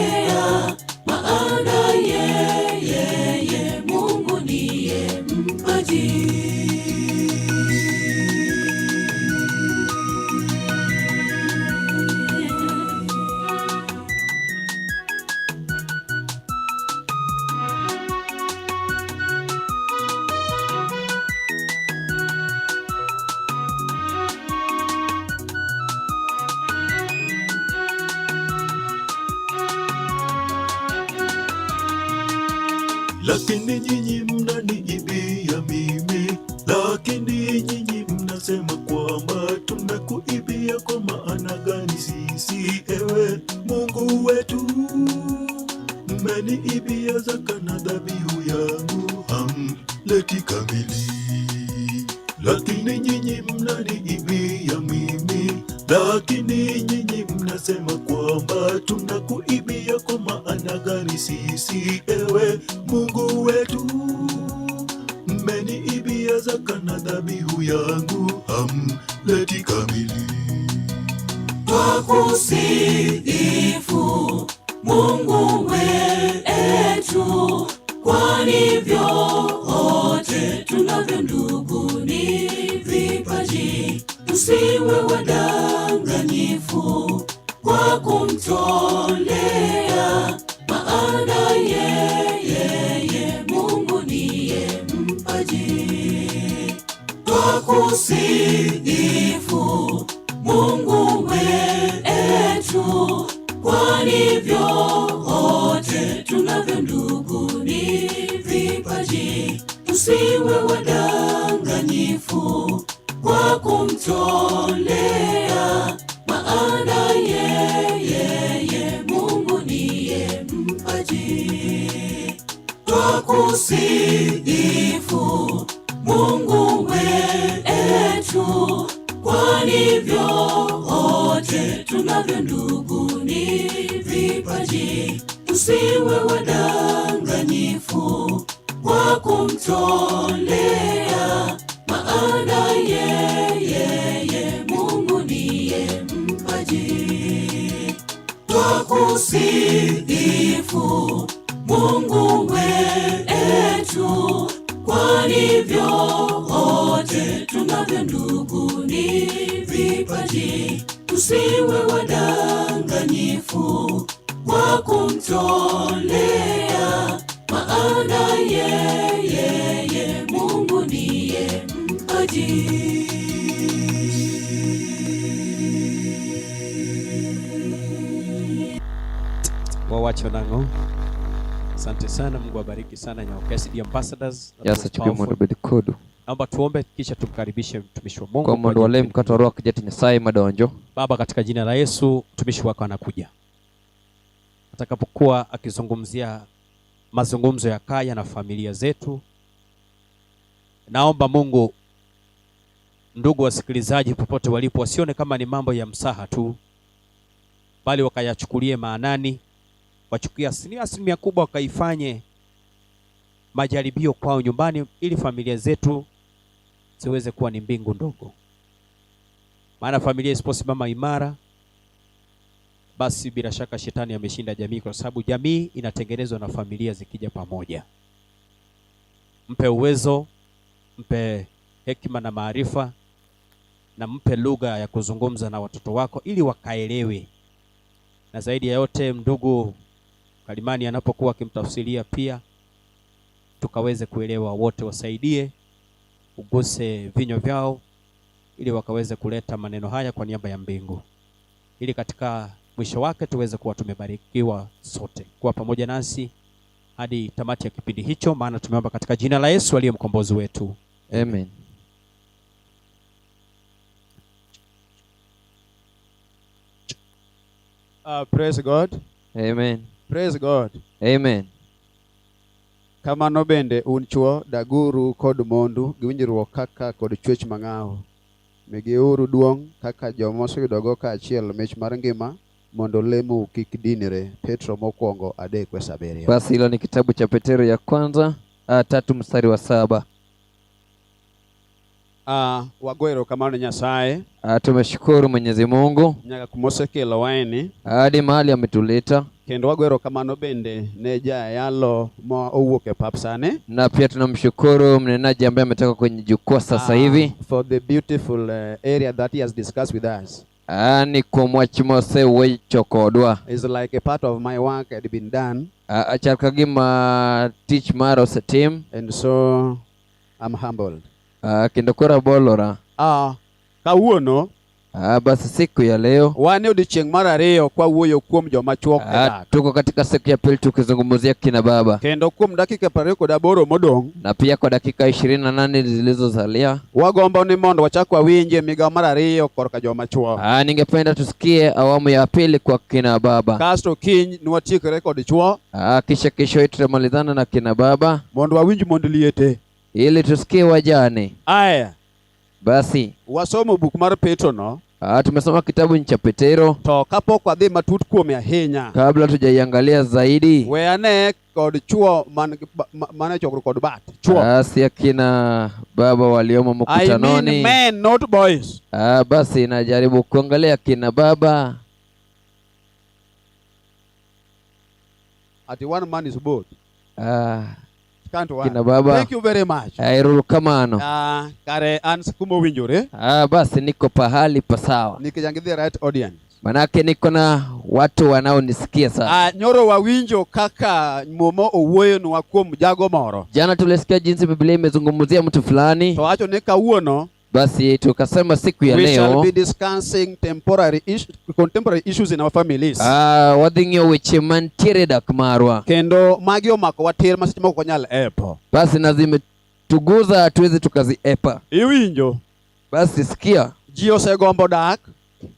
maana yeye Mungu ndiye mpaji. Lakini nyinyi mnaniibia mimi, lakini nyinyi mnasema kwamba tumekuibia kwa maana gani sisi, ewe Mungu wetu? Mmeniibia zaka na dhabihu yangu, hamleti kamili. Lakini nyinyi mnaniibia mimi, lakini nyinyi mnasema kwamba tunakuibia kwa maana gani sisi, ewe Mungu wetu? Mmeniibia zaka na dhabihu yangu, hamleti kamili. Twakusifu Mungu wetu, kwani vyote tunavyo ndugu ni vipaji. Tusiwe wadanganyifu kwa kumtolea, maana yeye Mungu ndiye mpaji. Twakusifu Mungu wetu, kwani vyote tunavyo ndugu ni vipaji. Tusiwe wadanganyifu kwa kumtolea, maana yeye Mungu ndiye mpaji. Twakusifu Mungu wetu, kwani vyote tunavyo ndugu ni vipaji. Tusiwe wadanganyifu kwa kumtolea, maana yeye Mungu ndiye mpaji. Twakusifu Mungu wetu, kwani vyote tunavyo ndugu ni vipaji. Tusiwe wadanganyifu kwa kumtolea, maana yeye Mungu ndiye mpaji. Wawacho nang'o? Asante sana, Mungu awabariki sana Nyaokesi, the ambassadors. That was Nyasaye mondo powerful. obed kodu. Naomba tuombe kisha tumkaribishe mtumishi wa Mungu. Kwa kwa mondo ajili walem kata warwak jatich Nyasaye madonjo. Baba, katika jina la Yesu, mtumishi wako anakuja atakapokuwa akizungumzia mazungumzo ya kaya na familia zetu. Naomba Mungu, ndugu wasikilizaji popote walipo, wasione kama ni mambo ya msaha tu, bali wakayachukulie maanani, wachukie asilimia kubwa, wakaifanye majaribio kwao nyumbani, ili familia zetu ziweze kuwa ni mbingu ndogo, maana familia isiposimama imara, basi bila shaka shetani ameshinda jamii, kwa sababu jamii inatengenezwa na familia zikija pamoja. Mpe uwezo, mpe hekima na maarifa, na mpe lugha ya kuzungumza na watoto wako ili wakaelewe. Na zaidi ya yote, ndugu Kalimani anapokuwa akimtafsiria pia tukaweze kuelewa wote, wasaidie, uguse vinywa vyao ili wakaweze kuleta maneno haya kwa niaba ya mbingu, ili katika mwisho wake tuweze kuwa tumebarikiwa sote. Kuwa pamoja nasi hadi tamati ya kipindi hicho, maana tumeomba katika jina la Yesu aliye mkombozi wetu. Amen. Praise God. Amen. Praise God. Amen. Kamano bende un chwo daguru kod mondu gi winjruok kaka kod chwech mang'aw. Migiuru duong' kaka joma oseyudogo kaachiel mich mar ngima mondo lemo kik dinre. Petro mokwongo 3:7. Basi hilo ni kitabu cha Petero ya kwanza 3:7. Wago erokamano ne Nyasaye. Tumeshukuru Mwenyezi Mungu nyaka kumosekelo waeni hadi mahali ametuleta, kendo wago erokamano bende ne jayalo ma owuok e pap sani, na pia tunamshukuru mnenaji ambaye ametoka kwenye jukwaa sasa hivi for the beautiful area that he has discussed with us. Ni kuom wach mosewecho kodwa. It's like a part of my work had been done. Achal ka gima tich mara osetim. And so I'm humbled. Kendo koro abolora. Kawuono Basi siku ya leo wan e odiechieng' mar ariyo kwa wuoyo kuom joma chwo e dak. Tuko katika siku ya pili tukizungumzia kina baba. Kendo kuom dakika 28 modong', na pia kwa dakika 28 zilizosalia, wagombo ni mondo wachak wawinje migawo mar ariyo korka joma chwo. Ningependa tusikie awamu ya pili kwa kina baba. Kasto kiny nwatiekre kod chwo. Kisha kesho tutamalizana na kina baba mondo wawinj mond liete, ili tusikie wajane. Aya. Basi wasomo buk mar Petro no. Tumesoma kitabu cha Petero. To kapok wadhi matut kuome ahinya, kabla tujaiangalia zaidi, we ane kod chwo man mane chokruok kod bat. Chwo. Basi akina baba waliomo mkutanoni. I mean men, not boys. Basi najaribu kuangalia kina baba. At one man is both. Can't work. Kina baba. Thank you very much. Erokamano. Kare an kumo winjore. Basi niko pahali pasawa. Nikech the right audience. Manake niko na watu wanaonisikia sasa. Nyoro wawinjo kaka Muma owuoyonwa kuom jago moro. Jana tulisikia jinsi Biblia imezungumzia mtu fulani. To wacho ni kawuono, basi tukasema siku ya we leo shall be discussing contemporary issues in our families. Wadhi ng'iyo weche mantiere dak marwa. Kendo magi omako watir ma seche moko ok wanyal epo. Basi na zimetuguza hatuwezi tukaziepa. Iwinjo? Basi sikia. Ji osegombo dak.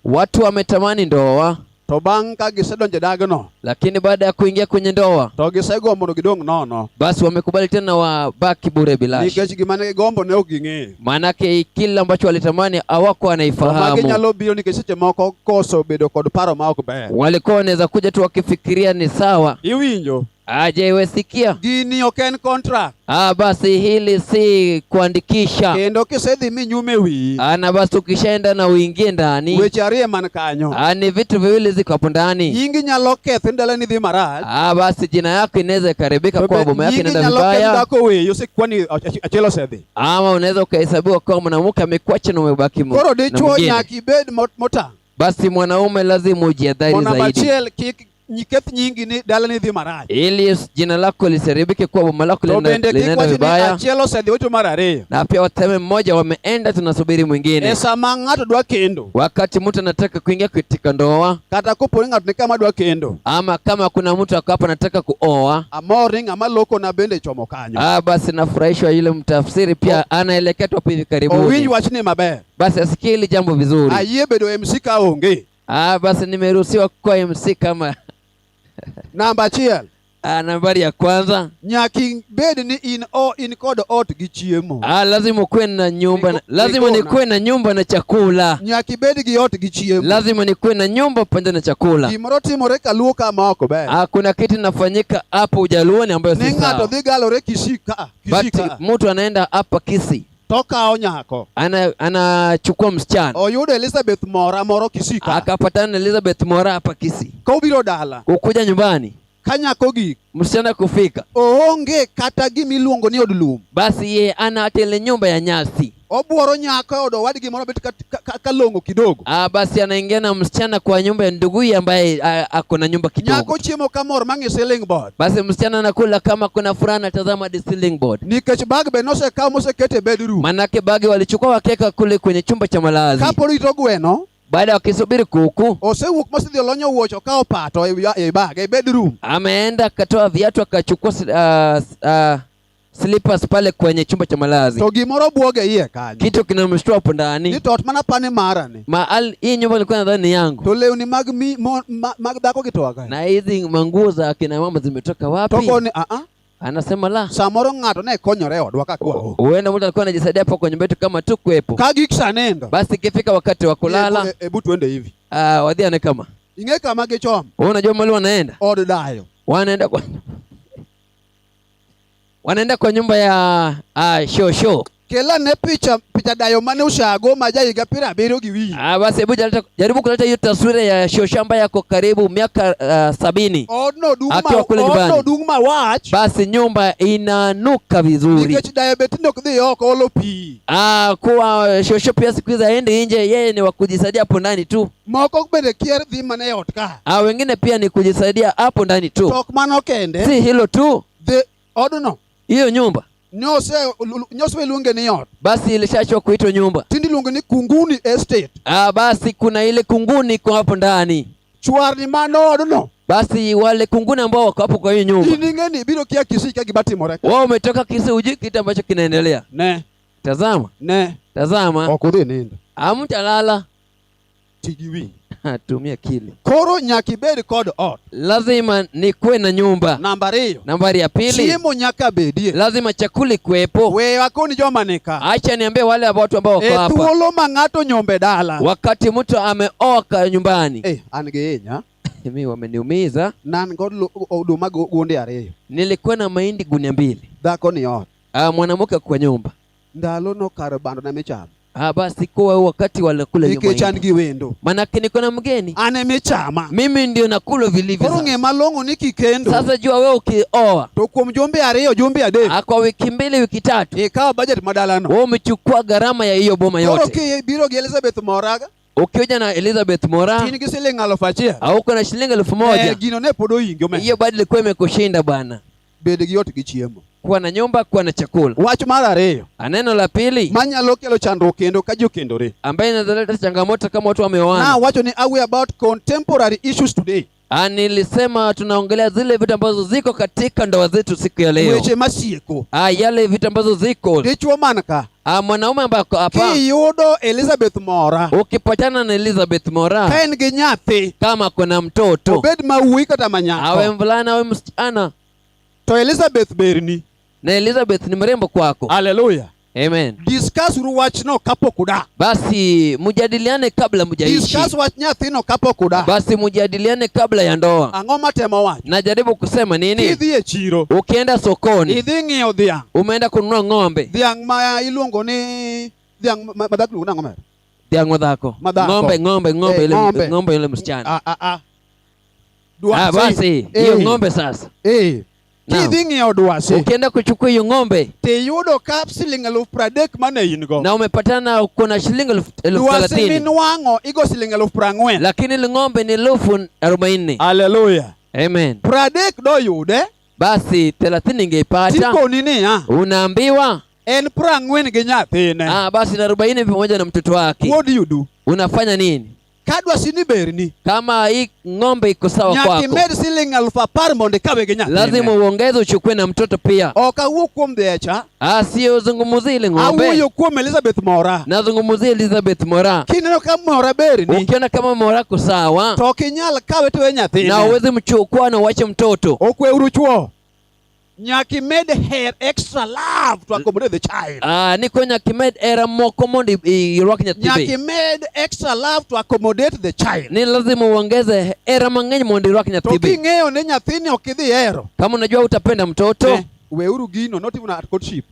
Watu wametamani ndoa. To bang' ka gisedonjo e dagno, lakini baada ya kuingia kwenye ndoa, to gisegombo mondo gidong' nono. Basi wamekubali tena wabaki bure bilashi. Nikech gima ne gigombo ne ok ging'eyo. Maanake kile ambacho walitamani hawakuwa wanaifahamu. To magi nyalo biro nikech seche moko koso bedo kod paro ma ok ber. Walikuwa wanaweza kuja tu wakifikiria ni sawa. Iwinjo? Aje iwe sikia. Gini ok en contract. Basi hili si kuandikisha. Kendo kisedhi minyume wiyi. Na basi ukishaenda na uingie ndani. Weche ariyo man kanyo. Ni vitu viwili ziko hapo ndani. Nyingi nyalo ketho ndalo ni dhi marach. Basi jina yako inaweza ikaribika kwa boma yako inaenda vibaya. Nyingi nyalo ketho dhako weyi osekwani achiel osedhi. Ama unaweza ukahesabiwa kwa mwanamke amekuacha na umebaki Koro na dichuo mwingine. nyaka ibed motang'. Basi mwanaume lazima ujiadhari Mondo zaidi. achiel kik niketh nyingi ni dala ni dhi marach. Ili jina lako lisiharibike kwa boma lako To bende kik linaenda wach ni vibaya. achiel osedhi wecho mar ariyo. Na pia waseme mmoja wameenda tunasubiri mwingine. E sama ng'ato dwa kendo. Wakati mtu anataka kuingia katika ndoa, Kata kopo ni ng'ato ni kama dwa kendo. ama kama kuna mtu akapo anataka kuoa, Amor ni ng'ama loko na bende chomo kanyo. Basi nafurahishwa yule mtafsiri pia anaelekea tu hivi karibuni. Owinj wachni maber. Basi asikie hili jambo vizuri. Ayie bedo MC ka onge. Basi nimeruhusiwa kuwa MC kama Namba achiel. Nambari ya kwanza. Nyaka bed ni in o in kod ot gi chiemo. Lazima ukuwe na nyumba na, lazima nikuwe na nyumba na chakula. Nyaka ibed gi ot gi chiemo. Lazima nikuwe na nyumba pamoja na chakula. Gimoro timore kaluo kama ok ber. Kuna kitu inafanyika hapo Ujaluoni ambayo si Ni ng'ato sawa. dhi galore Kisii ka, Kisii But ka. mtu anaenda hapa Kisii. Tokawo nyako. Anachukua msichana. Oyudo Elizabeth Mora moro Kisii ka. Akapatana na Elizabeth Mora hapa Kisii. Kobiro dala. Kukuja nyumbani. Ka nyako gik. Msichana kufika. Oonge kata gimiluongo ni od lum. Basi ye ana hata ile nyumba ya nyasi. Obuoro nyako e od owadgi moro bet ka long'o kidogo. Ah, basi anaingia na msichana kwa nyumba ya nduguye ambaye ako na nyumba kidogo. Nyako chiemo kamor mang'i ceiling board. Basi msichana anakula kama kuna furaha, anatazama the ceiling board. Nikech bag be nosekaw moseket e bedroom. Manake bagi walichukua wakeka kule kwenye chumba cha malazi. Kapod rito gweno. Baada wakisubiri kuku, Osewuok mosedhi olonyo wuoch okawo pato e bag e bedroom. Ameenda akatoa viatu akachukua slippers pale kwenye chumba cha malazi. To gimoro buoge iye kanyo. Kitu kinamshtua hapo Ni ndani. to ot mana pane mara ni. Hii nyumba nilikuwa nadhani ni yangu. To lewni mag mi, mon, ma, mag dhako gi toa kae. Na hizi manguo za akina mama zimetoka To wapi? koni a a. Anasema la. Samoro ng'ato ne konyore e odwa ka kwa. Huenda mtu alikuwa anajisaidia hapo kwa nyumba yetu kama tu kuwepo. Ka gik sa nindo. Basi ikifika wakati wa kulala, Ebu twende hivi. Wadhiane kama. Ing'e kama gichomo. Wewe unajua mahali wanaenda? Od dayo. Wanaenda kwa nyumba ya shosho. Kel ane picha dayo mane ushago ma ja higa 70 gi wiye. Ah, basi hebu jaribu kuleta hiyo taswira ya shosho ambaye yako karibu miaka 70. Odno dung' ma Akiwa kule odno nyumbani. dung' mawach. Basi nyumba inanuka vizuri. Nikech dayo be tinde ok dhi oko olo pi. Ah, kuwa shosho pia siku hizi haendi nje, yeye ni wa kujisaidia hapo ndani tu. Moko bende kier dhi mana e ot ka. Ah, wengine pia ni kujisaidia hapo ndani tu. To ok mano kende. Si hilo tu. The odno. Hiyo nyumba. Nyose luonge ni ot. Basi ilishachwa kuitwa nyumba. Tinde iluonge ni Kunguni Estate. Ah, basi kuna ile kunguni iko hapo ndani. Chwarni mano odno. Basi wale kunguni ambao wako hapo kwa hiyo nyumba. In ing'e ni ibiro kia Kisii ka gima timore ka. Wao umetoka Kisii hujui kitu ambacho kinaendelea. Ne. Tazama. Ne. Tazama. Ok udhi nindo. Hamtalala. Ti gi wi. Tumia akili. Koro nyaka ibed kod ot. Lazima nikuwe na nyumba. Namba ariyo. Nambari ya pili. Chiemo nyaka bedie. Lazima chakula ikuwepo. We akoni joma nika. Acha niambie wale watu ambao wako E hapa. thuolo ma ng'ato nyombe dala. Wakati mtu ameoa nyumbani. Eh, an gi hinya. Mimi wameniumiza. Nan kod oduma gunde ariyo. Nilikuwa na mahindi gunia 2. Dhako ni ot. Ah, mwanamke kwa nyumba. Ndalo no kar bando na michamo. Ah, basi kuwa wakati walikula hiyo Nikech an mahindi. gi wendo. Manake niko na mgeni. An emichama. Mimi ndio nakula vilivyo. Koro Sasa. ng'e malong'o ni kikendo. Sasa jua wewe ukioa. To kuom jumbe 2 jumbe 3. Ah, kwa wiki 2 wiki 3. Ikawo budget madalano. Wewe umechukua gharama ya hiyo boma Koro yote. kibiro gi Elizabeth Moraga. Ukija na Elizabeth Mora. Tin gi siling 1000. Au uko na shilingi 1000. Eh, gino ne pod oingi omera. Hiyo bado ilikuwa imekushinda bwana. Bed gi ot gi chiemo. Kuwa na nyumba, kuwa na chakula. Wach mar ariyo. Neno la pili. Manyalo kelo chandruok kendo ka ji okendore. Ambaye inaleta changamoto kama watu wameoana. Na wacho ni awe about contemporary issues today. Ah, nilisema tunaongelea zile vitu ambazo ziko katika ndoa zetu siku ya leo. Weche masieko. Ah, yale vitu ambazo ziko. Dichuo man ka. Ah, mwanaume ambaye ako hapa. Kiyudo Elizabeth Mora. Ukipatana na Elizabeth Mora. Ka en gi nyathi. Kama kuna mtoto. Obed ma wuoyi kata ma nyako. Awe mvulana awe msichana. To Elizabeth berni. Na Elizabeth ni mrembo kwako. Hallelujah. Amen. Discuss uru wachno kapok udak. Basi mjadiliane kabla mjaishi. Discuss wach nyathino kapok udak. Basi mjadiliane kabla ya ndoa. Ang'o matemo wacho? Najaribu kusema nini? Kidhi e chiro. Ukienda sokoni. Idhi ng'iewo dhiang'. Umeenda kununua ng'ombe. Dhiang' ma iluongo ni dhiang' ma dhako iluongo nang'o omera? Dhiang' madhako. Madhako. Ng'ombe, ng'ombe, ng'ombe Eh, ile ng'ombe. ng'ombe ile msichana. Ah, ah, ah. Ah, Dwasi. basi hiyo Eh. ng'ombe sasa. Eh. Naam. Kidhi ng'iewo dwasi. Ukienda kuchukua hiyo ng'ombe Tiyudo ka siling 30,000 mane in go. na umepatana kuna shilingi elfu Dwasi thelathini. minwang'o igo siling 40,000. Lakini ile ng'ombe ni 40,000. Hallelujah. Amen. 30 doyude. Basi 30 ingeipata. Tikoni niya. Unaambiwa En 40 gi nyathine. Ah, basi na 40 pamoja na mtoto wake. What do you do? Unafanya nini? Ka dwasi ni berni. Kama hii ng'ombe iko sawa Nyaka kwako. imed siling 10,000 mondo ikawe gi nyathine. Lazima uongeze uchukue na mtoto pia. Ok awuo kuom dhecha. Ah, sio zungumzie ile ng'ombe. Awuoyo kuom Elizabeth Mora. Nazungumzia Elizabeth Mora. Kineno ka Mora berni. Ukiona kama Mora ko sawa. To ok inyal kawe to we nyathine. Na uwezi mchukua na uache mtoto. Okweuru chuo. Nyaka imed her extra love to accommodate the child. Ah, niko nyaka imed hera moko mondo irwak nyathi Nyaka be. imed extra love to accommodate the child. Ni lazima uongeze hera mang'eny mondo irwak To nyathi be. king'eyo ni nyathini ok idhi hero. Kama unajua utapenda mtoto. Eh, weuru gino, not even at courtship.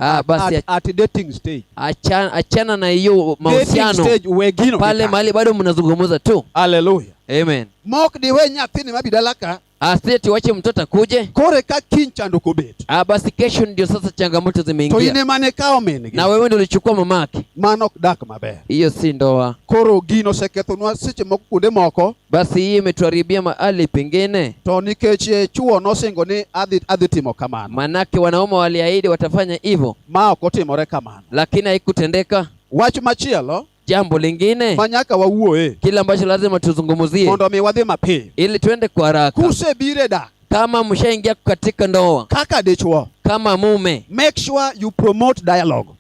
Ah, basi At dating stage. Achana na hiyo Dating mahusiano stage wegino pale mahali bado mnazungumza tu. Hallelujah. Amen. Mok diwe nyathini mabi dala ka. Asije tuache mtoto akuje. Kore ka kiny chandruok obet. Ah, basi kesho ndio sasa changamoto To zimeingia. in ema ne kawo min gi. Na wewe ndio ulichukua mamake. Mano ok dak maber. Hiyo si ndoa. Koro gino osekethonwa seche moko kuonde moko. Basi hii imetuharibia mahali pengine. To nikech chuo nosingo ni adhi timo kamano. Manake wanaume waliahidi watafanya hivyo. Ma ok otimore kamano. Lakini haikutendeka. Wach machielo. Jambo lingine ma nyaka wawuoye. Kile ambacho lazima tuzungumzie. Mondo mi wadhi mapiyo. Ili tuende kwa haraka. Kusebire dak. Kama mshaingia katika ndoa. Kaka dichuo. Kama mume. Make sure you promote dialogue.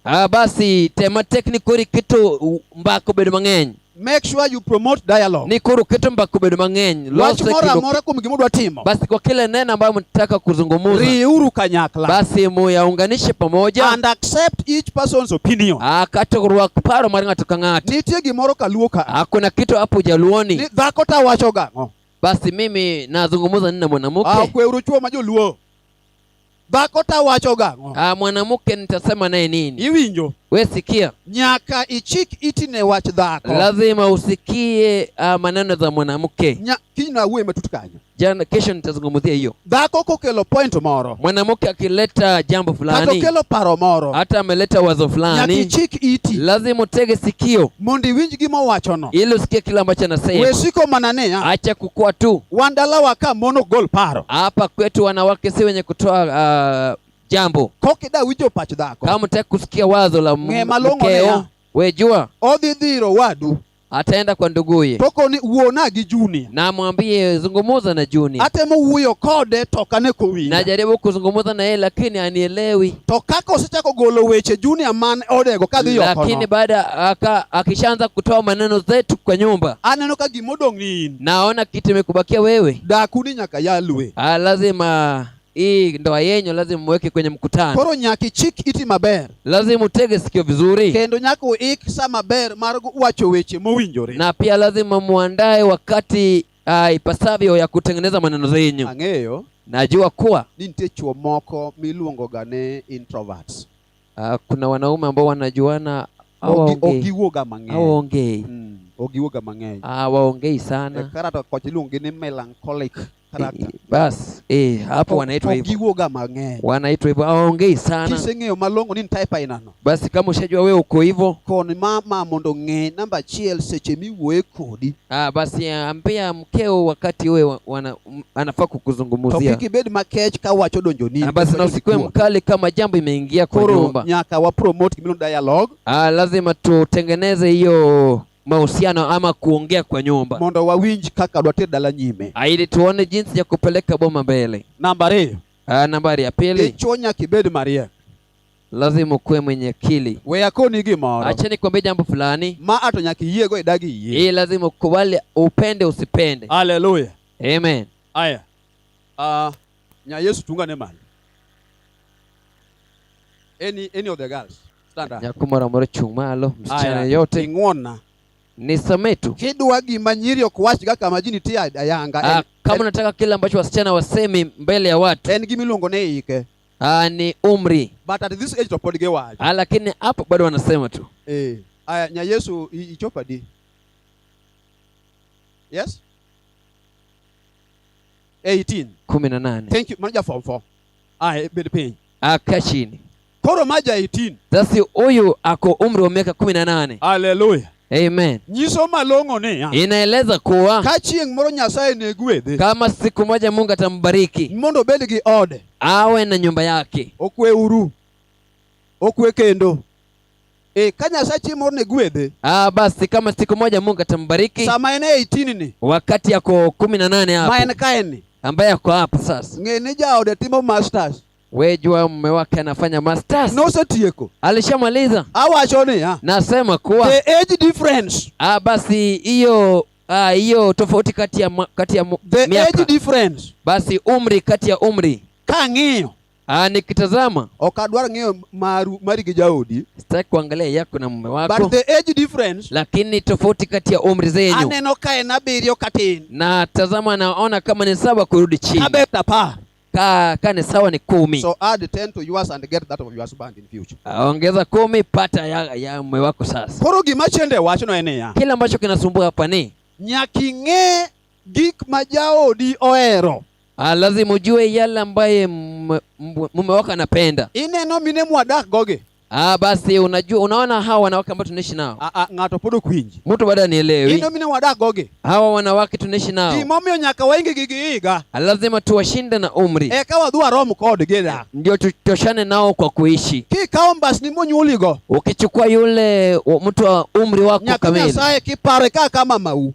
Ah, basi tema teknikori kitu mbako bedo mang'eny. Make sure you promote dialogue. Ni koro keto mbaka obedo mang'eny. Wach Lose moro kido- amora kuom gima udwa timo. Basi kwa kila neno ambayo mnataka kuzungumza. Riuru kanyakla. Basi muyaunganishe pamoja. And accept each person's opinion. Ah, kata rwak paro mar ng'ato ka ng'ato. Nitie gimoro kaluo ka. Ah, kuna kitu hapo Jaluoni. Ni dhako ta wacho gang'o? Basi mimi nazungumza nini na mwanamke? Ah, kweuru chuo ma joluo. Dhako ta wacho gang'o? Ah, mwanamke nitasema naye nini? Iwinjo? We sikia. Nyaka ichik iti ne wach dhako. Lazima usikie maneno za mwanamke. Kiny nawuoye matut kanyo. Jana kesho nitazungumzia hiyo. Dhako kokelo point moro. Mwanamke akileta jambo Kata fulani. okelo paro moro. Hata ameleta wazo fulani. Nyaka ichik iti. Lazima utege sikio. Mondo iwinj gima owachono. Ili usikie kile ambacho anasema. We siko mana niya. Acha kukua tu. Wan dalawa ka mon ok gol paro. Hapa kwetu wanawake si wenye kutoa jambo. Kokida winjo pach dhako. Kama unataka kusikia wazo la Ng'e malong'o mkeo, niya. we jua. Odhi dhiro wadu. Ataenda kwa nduguye. Tokoni wuona gi Junior. Na mwambie zungumuza na Junior. Atemo wuoyo kode to ok ane kowinja. Najaribu kuzungumuza na yeye lakini anielewi. To kaka osechako golo weche Junior man odego kadhi oko no. Lakini baada akishaanza kutoa maneno zetu kwa nyumba. Aneno ka gimodong' ni in. Naona kitu imekubakia wewe. Dakuni nyaka yalwe. Ah, lazima hii ndoa yenyu lazima muweke kwenye mkutano. Koro nyaka ichik iti maber. Lazima utege sikio vizuri. Kendo nyaka uik sa maber mar wacho weche mowinjore. Na pia lazima muandae wakati ipasavyo ya kutengeneza maneno zenyu. Ang'eyo. Najua kuwa ni nitie chuo moko miluongo ga ni introverts. Kuna wanaume ambao wanajuana hawaongei. Ogiwuoga mang'eny. Hawaongei. Ogiwuoga mang'eny. Hawaongei sana. Karata kocha iluongo ni melancholic character. Bas, hapo wanaitwa hivyo. Ogiwuoga mang'eny. Wanaitwa hivyo, hawaongei sana. Kiseng'eyo malong'o ni in type ainano. Basi kama ushajua wewe uko hivyo. Kon mama mondo ng'e namba achiel seche miwuoye kodi. Basi ambia mkeo wakati wewe anafaa kukuzungumzia. To kik ibed makech ka wach odonjoni. Basi na usikuwe mkali kama jambo imeingia kwa Koro nyumba. nyaka wa promote gimiluongo dialogue. Lazima tutengeneze hiyo mahusiano ama kuongea kwa nyumba. Mondo wawinj kaka dwater dala nyime. Ili tuone jinsi ya kupeleka boma mbele. Namba ariyo. Nambari ya pili. Dichuo nyaka ibed mariek. Lazima ukuwe mwenye akili. We akoni gimoro. Acha nikwambie jambo fulani. Ma ato nyaka iyiego idagi iyie. Hii lazima ukubali, upende usipende. Hallelujah. Amen. Aya. Nya Yesu tungane malo. Any of the girls. Stand up. Nyako moro amora chung' malo, msichana Aya, yote. Ing'wona. Nisamee tu. Kidwa gima nyiri ok wachga kama ji nitie ayanga. Kama unataka kile ambacho wasichana wasemi mbele ya watu. En gima iluongo ni ike. Ni umri. But at this age to pod giwacho. Lakini hapo bado wanasema tu. Aya, nya Yesu ichopo adi? Yes? 18. 18. Thank you. Manager form 4. Aya, bed piny. Kaa chini. Koro maja 18. Sasa huyu ako umri wa miaka 18. Hallelujah. Amen. Nyiso malong'o niya. Inaeleza kuwa ka chieng' moro Nyasaye ne gwedhe. Kama siku moja Mungu atambariki. Mondo obed gi ode. Awe na nyumba yake. Okwe uru. Okwe kendo. Ka Nyasaye chieng' moro ne gwedhe. Basi kama siku moja Mungu atambariki. Sama en 18 ni. Wakati ako 18 hapo. Ma en kae ni. Ambaye ako hapo sasa. Ng'e ni jaode timo masters. We jua mume wake anafanya masters. Nosetieko. Alishamaliza. Awacho niya. Nasema kuwa the age difference. Basi hiyo hiyo tofauti kati ya the miaka. Age difference. Basi umri kati ya umri. Kang'iyo. Nikitazama. Ok adwar ng'iyo mari gi jaodi. Sitaki kuangalia yako na mume wako. But the age difference. Lakini tofauti kati ya umri zenyu. Aneno ka en 7 katin. Na tazama naona kama ni 7 kurudi chini. Kabet 10. Ka ni sawa ni 10. So add 10 to yours and get that of your husband in future. Ongeza 10 pata ya mume wako sasa. Koro gima chende wachno en niya. Kile ambacho kinasumbua hapa ni Nyaka ing'e gik ma jaodi ohero. Lazima ujue yale ambaye mume wako anapenda. Ineno mine mwadak gogi. Basi unajua, unaona hawa wanawake ambao tunaishi nao. Ng'ato pod ok winji. Mtu bado anielewi. Ineno mine mwadak gogi. Hawa wanawake tunaishi nao. Gimomiyo nyaka waingi gi higa. Lazima tuwashinde na umri. Eka wadhi warom kodgi dak. Ndio tutoshane nao kwa kuishi. Kikawo mbasni monyuoligo. Ukichukua yule mtu wa umri wako Nyathi kamili. Nyasaye kipare ka kama mamau.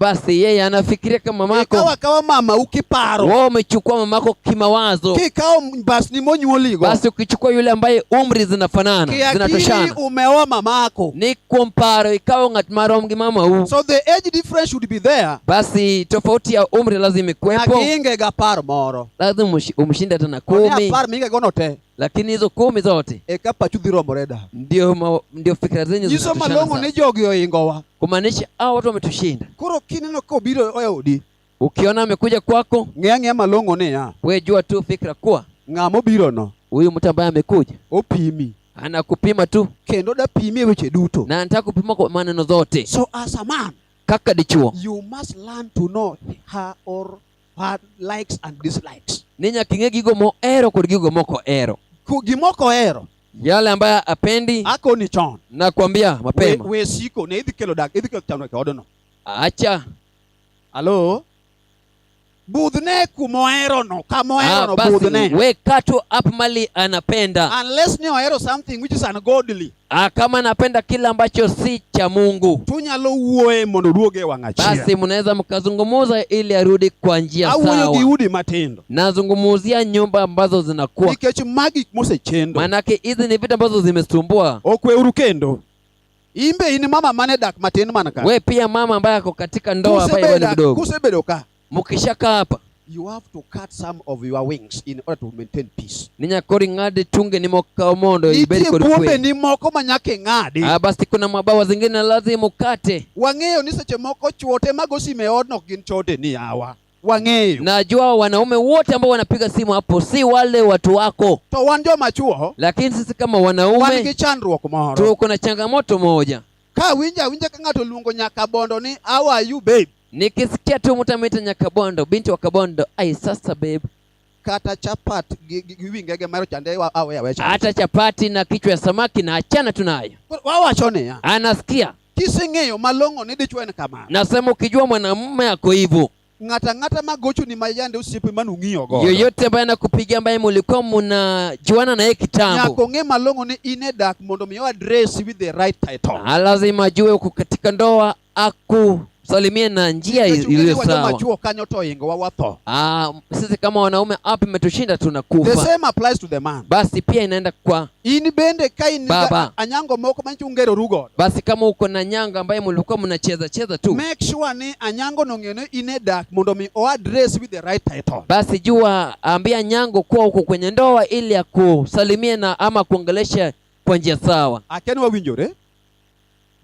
Basi yeye anafikiria kama mamako. Ikawa kawa mamau kiparo. Wewe umechukua mamako kimawazo. Kikawo mbasni monyuoligo. Basi ukichukua yule ambaye umri zinafanana, Kiakili zinatoshana. umeoa mamako. Ni kuom paro ikawo ng'at marom gi mamau. So the age difference should be there. Basi tofauti ya umri lazima ikuwepo. Nyaka inge ga paro moro. Lazima umshinde hata na One 10. apar minge gono te. Lakini hizo 10 zote Eka pachu dhi romore da. ndio fikra zenyu Nyiso zinatoshana malong'o sasa. ni jogi oingowa. Kumaanisha hao watu wametushinda. Koro kineno kobiro e odi. Ukiona amekuja kwako, Ng'e ang'eya malong'o niya. we jua tu fikra kuwa Ng'ama obiro no. huyu mtu ambaye amekuja Opimi. Anakupima tu. Kendo da pimi e weche duto. Na anataka kupima kwa maneno zote. So as a man, kaka dichuo, you must learn to know her or her likes and dislikes. Ni nyaka ing'e gigo mohero kod gigo moko ohero. Gimoko ohero. Yale ambayo apendi, Akoni chon. Nakwambia mapema. We siko ne idhi kelo dak, idhi kelo chandruok e odno. Acha. Alo? Budhne kumohero no, kamohero no, Basi, budhne. we cut up mali anapenda. Unless ni ohero something which is ungodly. Kama anapenda kile ambacho si cha Mungu. Tunyalo wuoye mondo oduoge e wang' achiel. Basi mnaweza mkazungumza ili arudi kwa njia Awuoyo sawa. gi udi matindo. Nazungumzia nyumba ambazo zinakuwa. Nikech magi mosechendo. Manake hizi ni vitu ambazo zimesumbua. Okweuru kendo. Imbe in mama mane dak matin mana ka. We pia mama ambaye ako katika ndoa ambaye bado ni mdogo. Kusebedo ka. Mkishakaa hapa. You have to cut some of your wings in order to maintain peace. Ninya kori ng'ade tunge ni moka mondo ibed Nitie kod buombe kwe. ni moko ma nyaka ing'adi. Basi kuna mabawa zingine lazima ukate. Wang'eyo ni seche moko chwo te mago sime e odno ok gin chode ni yawa. Wang'eyo. Najua wanaume wote ambao wanapiga simu hapo si wale watu wako. To wan joma chwo, Lakini sisi kama wan wanaume gi chandruok moro. tuko na changamoto moja. Ka winjo awinja ka ng'ato luongo Nyakabondo ni how are you babe? Nikisikia tu mtu ameita Nyakabondo, binti wa Kabondo, ai sasa babe. Kata chapat gi wi ngege maro chande awe awe chande. Hata chapati na kichwa ya samaki na achana tunayo. Wawacho niya. Anasikia. Kising'eyo malong'o ni dichwo en kamano. Nasema ukijua mwanamume ako hivyo. Ng'ata ng'ata magochoni ma yande osiepe mane ung'iyo godo. Yoyote ambaye anakupigia ambaye mlikuwa mnajuana na yeye kitambo. Nyaka ong'e malong'o ni in e dak mondo mi address with the right title. Lazima ajue uko katika ndoa akusalimie na njia Nikech ung'e ni iliyo wa joma sawa. chwo kanyo to oingowa watho. Sisi kama wanaume hapa imetushinda tunakufa. The same applies to the man. Basi pia inaenda kwa In bende ka in baba. anyango moko manyicho ungero godo. Basi kama uko na nyanga ambaye mlikuwa mnacheza cheza tu. Make sure ni anyango no ng'eyo ni in e dak mondo mi o address with the right title. Basi jua, ambia nyango kuwa uko kwenye ndoa ili akusalimie na ama kuongelesha kwa njia sawa. Akia ni wawinjore?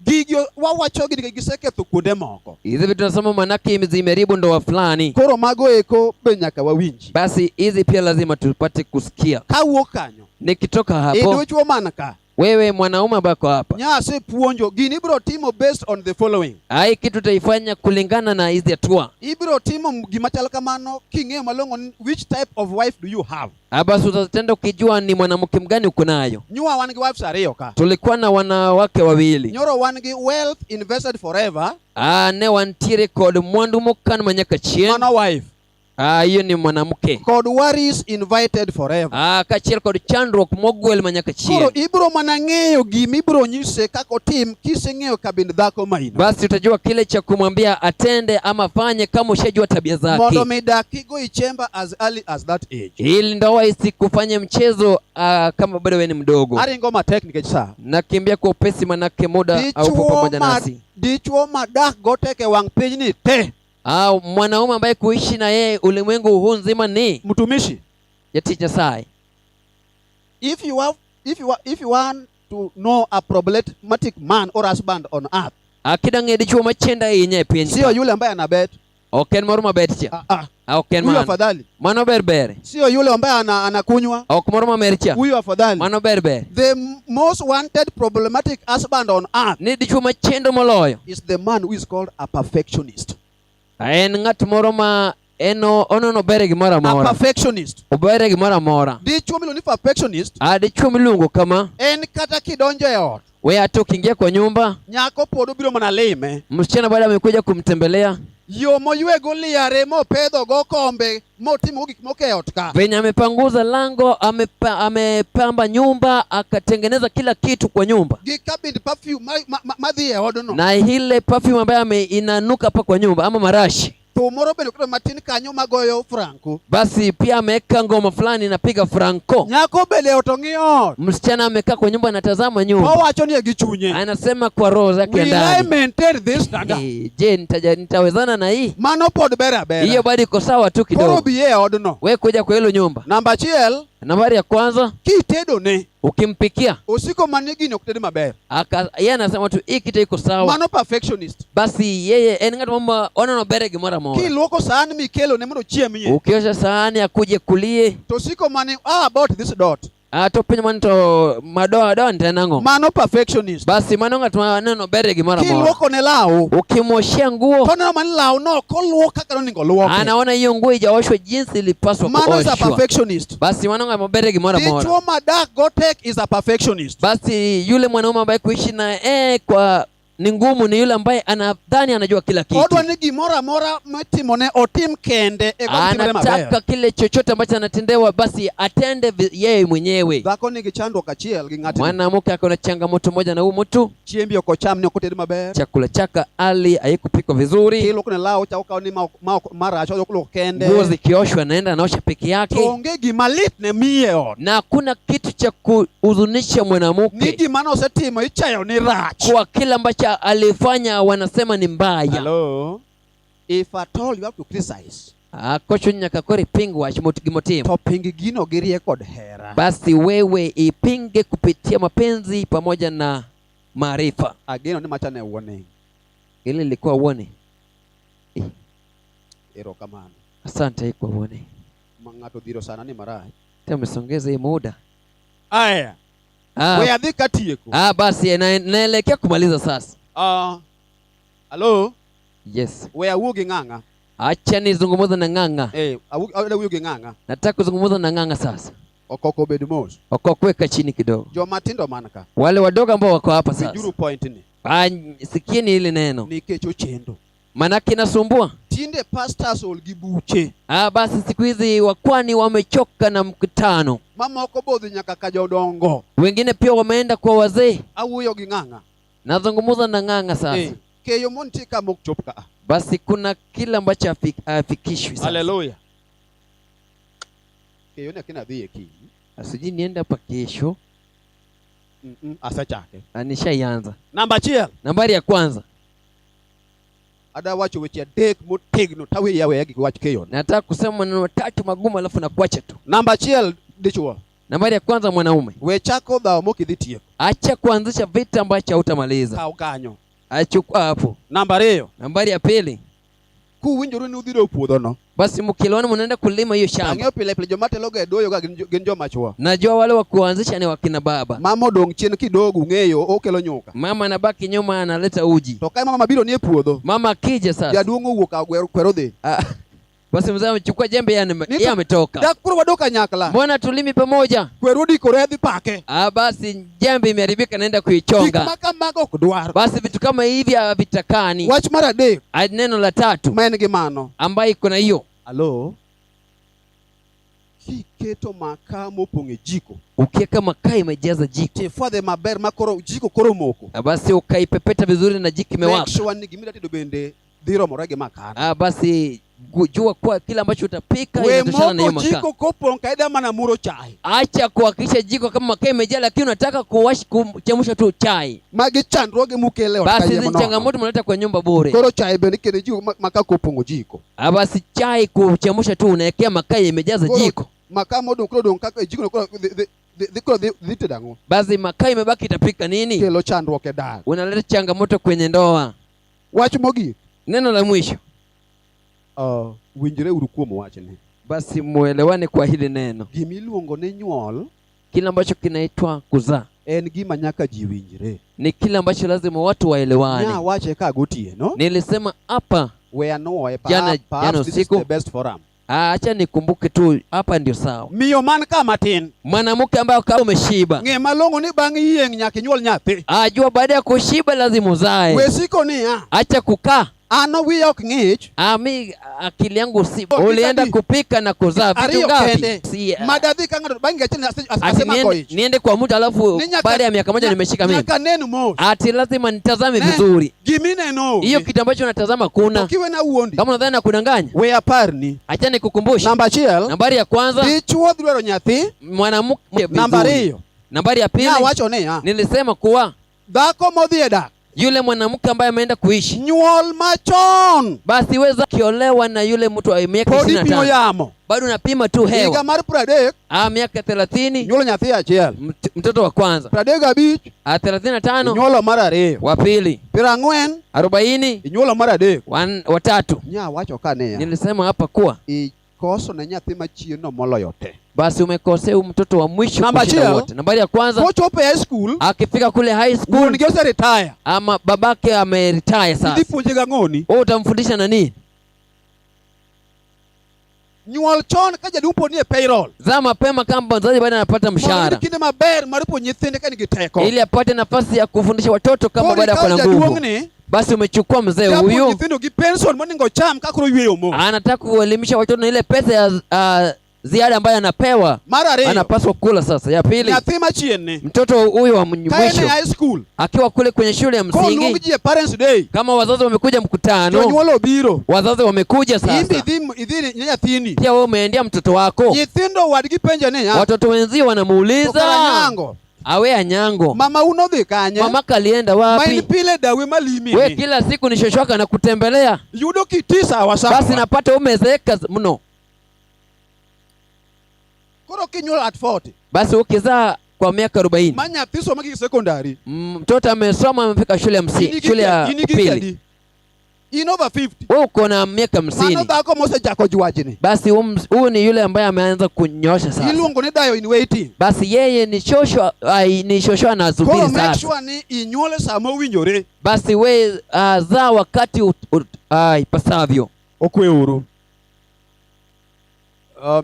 Gigi wawacho gi nikech giseketho kuonde moko. Hizi vitu tunasema manake zimeharibu ndoa fulani. Koro mago eko be nyaka wawinji. Basi hizi pia lazima tupate kusikia. Kawuok kanyo. Nikitoka hapo. Idichwo mana ka. Wewe mwanaume ambaye uko hapa. Nya asepuonjo gini ibiro timo based on the following. Hai kitu utaifanya kulingana na hizi hatua. Ibiro timo gima chal kamano king'eyo malong'o ni which type of wife do you have. Basi utatenda ukijua ni mwanamke mgani uko nayo. Nyua wan gi wives ariyo ka. Tulikuwa na wanawake wawili. Nyoro wan gi wealth invested forever. Ne wantiere kod mwandu mokan manyaka chien. Mano wife. Hiyo ni mwanamke. Kod worries invited forever. Kaachiel kod chandruok mogwel manyaka chien. Koro ibiro mana ng'eyo gima ibiro nyise kaka otim kiseng'eyo kabind dhako ma in. Basi utajua kile cha kumwambia atende ama afanye kama ushajua tabia zake. Mondo mi dak kigo i chamber as early as that age. Ili ndoa isikufanye mchezo kama bado wewe ni mdogo. Aringo matek nikech saa. Nakimbia kwa upesi manake muda haupo pamoja nasi. Dichuo madak go tek e wang' pinyni te. Mwanaume ambaye kuishi na yeye ulimwengu huu nzima ni mtumishi. Jatich Nyasaye. If you want to know a problematic man or husband on earth, Akida ng'e dichuo machenda ahinya e piny. Sio yule ambaye anabet. Ok en moro mabet cha. Ah, ah. Ah, ok en Huyu mano. afadhali. Mano ber ber. Sio yule ambaye anakunywa. Ok moro mamer cha. Huyu afadhali. Mano ber ber. The most wanted problematic husband on earth Ni dichuo machendo moloyo. is the man who is called a perfectionist. En ng'at moro ma en oneno ber e gimoro A amora. perfectionist. Ober e gimoro amora. Dichuo miluongo ni perfectionist Ah, dichuo miluongo kama en kata kidonjo e ot, we hata ukiingia kwa nyumba, nyako pod obiro mana lime. msichana bado amekuja kumtembelea, Yo moywego liare mopedhogo kombe motimogo gik moko e ot ka. venye amepanguza lango, amepamba nyumba, akatengeneza kila kitu kwa nyumba, Gi kabind perfume madhi e odno. na ile perfume ambayo inanuka hapa kwa nyumba ama marashi, Thum moro bende oketo matin kanyo magoyo franco. basi pia ameweka ngoma fulani inapiga franco. Nyako bende e ot ong'iyo ot. Msichana amekaa kwa nyumba anatazama nyumba, Owacho ni e gi chunye. anasema kwa roho zake Will I ndani, maintain this standard? Je, nitawezana na hii? Mano pod ber abera. Hiyo bado iko sawa tu Koro kidogo. bi e odno. We kuja kwa hilo nyumba. Namba achiel, Nambari ya kwanza, kitedone, ukimpikia osiko mana ni gini ok ted maber. yeye anasema tu hii kitu iko sawa. Mano perfectionist. Basi yeye en ng'at ma oneno ber e gimoro amora. Kiluoko san mikelone mondo ochiemie, Ukiosha sahani akuje kulie, to osiko mana ah, about this dot. To penjo mani to madoa doa ni nang'o? Mano perfectionist. Basi mano ng'at ma neno ber e gimoro amora. Kiluokone law, Ukimwoshea nguo to oneno mana ni law no ok oluok kaka nonego oluoke. anaona hiyo nguo haijaoshwa jinsi ilipaswa Mano is a kuoshwa. perfectionist. Basi mano ng'at maber e gimoro amora. Dichuo madak go tek is a perfectionist. Basi yule mwanaume ambaye kuishi na kwa ni ngumu ni yule ambaye anadhani anajua kila kitu. Odwa ni gimoro amora mitimone otim kende eka otimre maber. Anataka kile chochote ambacho anatendewa basi atende yeye mwenyewe. Dhako nigi chandruok achiel gi ng'atni. Mwanamke ako na changamoto moja na huyu mtu, Chiembi ok ocham ni ok oted maber. chakula chake ali haikupikwa vizuri, Kiluokone law chako kawo ni marach odhi luoko kende. nguo zikioshwa anaenda anaosha peke To yake, onge gima lit ne miye e ot. na hakuna kitu cha kuhuzunisha Ni mwanamke gima nosetimo ichayo ni rach. kwa kile ambacho alifanya wanasema ni mbaya. Hello. If at all you have to criticize, Kocho nyaka koro iping wach gimotimo, to ping gino gi rieko kod hera. basi wewe ipinge kupitia mapenzi pamoja na maarifa. Ageno ni macha ne warning. Ile ilikuwa uone. Erokamano. Asante kwa uone. Ma ng'ato dhiro sana ni marach. Tena umesongeza hii muda. Aya. We adhi katieko. Basi naelekea kumaliza sasa. Hello. Yes. We awuo gi ng'ang'a. Acha nizungumze na Ng'ang'a. Awuo gi Ng'ang'a. Nataka kuzungumza na Ng'ang'a sasa. Okoko obed mos. Okoko chini kidogo. Joma tindo man ka. Wale wadogo ambao wako hapa sasa. Winjuru point ni. Sikieni hili neno. Nikech ochendo. Manake inasumbua. Tinde pastors ol gi buche. Basi siku hizi wakwani wamechoka na mkutano. Mamoko bodhi nyaka ka jodongo. Wengine pia wameenda kwa wazee. Awuoyo gi Ng'ang'a. Nazungumza na Ng'ang'a sasa. Keyo montie ka mok chop ka. Basi kuna kila ambacho hafikishwi sasa. Hallelujah. Keyo ni akina dhi e kiny. Sijui niende hapa kesho. Asechake. Nishaianza. Namba achiel. Nambari ya kwanza. Ada wacho weche adek motegno taweyi aweya gi wach keyo. Nataka kusema maneno matatu magumu alafu nakuacha tu. Namba achiel dichuo. Nambari ya kwanza mwanaume. We chako dhawo mok idhi tieko. Acha kuanzisha vita ambacho hautamaliza. Kaw kanyo. Achukua hapo. Namba ariyo. Nambari ya pili. Kuwinjoru ni udhi puodho no. Basi mkielewana mnaenda kulima hiyo shamba. Ang'eyo pile pile joma teloga e doyo ga gin joma chwo. Najua wale wa kuanzisha ni wakina baba. Mama odong' chien kidogo ung'eyo okelo nyuka. Mama anabaki nyuma analeta uji. To ka mama biro ni e puodho. Mama akija sasa. Jaduong' owuok kwero dhi. Basi mzee amechukua jembe yeye ametoka. Dak koro wadok kanyakla. Mbona tulimi pamoja? Kweru dikore dhi pake. Basi jembe imeharibika naenda kuichonga. Gik ma kamago ok dwar. Basi vitu kama hivi havitakani. Wach mar adek. Neno la tatu. Ma en gi mano. Ambaye iko na hiyo. Alo. Kiketo makaa mopong' e jiko. Ukiweka makaa imejaza jiko. Tifwadhe maber ma koro jiko koro moko. Basi ukaipepeta vizuri na jiko imewaka. Make sure ni gima itedo bende dhi romore gi makaa. Basi jua kwa kila ambacho utapika inatoshana na hiyo makaa. Jiko kopong' kaida mana muro chai. Acha kuhakikisha jiko kama makaa imejaa, lakini unataka kuchemsha tu chai. Magi chandruoge mukele ot Basi hizi changamoto mnaleta kwa nyumba bure. Koro chai bende kene jiko makaa kopong'o jiko. Basi chai kuchemsha tu unaekea makaa imejaza jiko. Makaa modong' koro dong' kaka e jiko no koro dhi koro dhi tedo ang'o? Basi makaa imebaki itapika nini? Kelo chandruok e dak. Unaleta changamoto kwenye ndoa. Wach mogik. Neno la mwisho. Winjre uru kuom wachni. Basi muelewane kwa hili neno. Gimiluongo ni nyuol Kile ambacho kinaitwa kuzaa en gima nyaka ji winjre. Ni kile ambacho lazima watu waelewane. Nya wache ka gotieno. Nilisema hapa We anwoye jana, jana perhaps this is usiku. the best forum. Acha nikumbuke tu, hapa ndio sawa. Miyo man ka matin. Mwanamke ambaye kama umeshiba, Ng'e malong'o ni bang' yieng' nyaka inyuol nyathi. Ajua baada ya kushiba lazima uzae. We siko niya. Acha kukaa. An wiya ok ng'ich. Mi akili yangu si. Oh, Ulienda kadi. Kupika na kuzaa vitu Ariyo ngapi? kende. Si, Madadhi ka ng'ato bang' achiel ati asemako ich. niende kwa mtu alafu Ni nyaka- baada ya miaka moja nimeshika mimba. Nyaka nen mos. Ati lazima nitazame Ne, vizuri. Gimineno onge. Hiyo kitu ambacho unatazama kuna. To kiwe na wuondi. Kama unadhani nakudanganya. We aparni. Acha nikukumbushe. Namba achiel. Nambari ya kwanza. Dichuo dhi dwaro nyathi. Mwanamke vizuri. Namba ariyo. Nambari ya pili. Nya wacho niya. Nilisema kuwa dhako modhi e dak. Yule mwanamke ambaye ameenda kuishi nyuol machon, basi weza kiolewa na yule mtu wa miaka Pod ishirini na ipimo tano. yamo. Bado unapima tu hewa. Higa mar 30. Miaka 30. Nyuolo nyathi achiel. Mtoto wa kwanza. 35. 35. Inyuolo mar ariyo. Wa pili. 40. 40. Inyuolo mar adek. Wa tatu. Nya wacho ka niya. Nilisema hapa kuwa ikoso ne nyathi machieno moloyo te. Basi umekosea huyu mtoto wa mwisho Namba kushinda achiel. wote. Nambari ya kwanza. Kochopo e high school, akifika kule high school, wuon gi ose retire. Ama babake ameretire sasa. Idhi puonje gang'oni? Wewe utamfundisha na nini? Nyuol chon ka jaduong' pod nie payroll. Zaa mapema kama mzazi bado anapata Mondo mshahara. oyud kinde maber mar puonjo nyithinde ka nigi teko. Ili apate nafasi ya kufundisha watoto kama Koro bado ako na ikawo nguvu. jaduong'ni, Basi umechukua mzee japuonj huyu. nyithindo gi pension monego ocham ka koro oyweyo mos. Anataka kuelimisha watoto na ile pesa ya ziada ambayo anapewa. Mar ariyo. Anapaswa kula sasa. Ya pili. Nyathi machienni. Mtoto huyu wa Ka en e mwisho. high school. Akiwa kule kwenye shule ya Koluong msingi. ji e parents day. Kama wazazi wamekuja mkutano. Jonyuol obiro. Wazazi wamekuja In be sasa. idhi ne nyathini. Pia wewe umeendea mtoto wako. Nyithindo wadgi penje niya. Watoto wenzio wanamuuliza. To kara Anyango. Awe Anyango. Mama unodhi kanye? Mama kalienda Ma wapi? in pile dawe malimi We ni. kila siku ni shoshoka na kutembelea. Yudo kiti sawa sawa. Basi napata umezeeka mno. Koro kinyuol at 40. Basi ukizaa kwa miaka 40. Ma nyathi somo gik secondary. Mtoto amesoma amefika shule ya msingi, shule ya In gi pili. kadi. In over 50. Wewe uko na miaka 50. Mano dhako mosechako jwajni. Basi huyu ni yule ambaye ameanza kunyosha sasa. Iluongo ni dayo in waiting. Basi yeye ni shosho, ai, ni shosho anasubiri Koro make sasa. sure ni inyuole sama owinjore. Basi we zaa wakati ipasavyo. Okwe uru.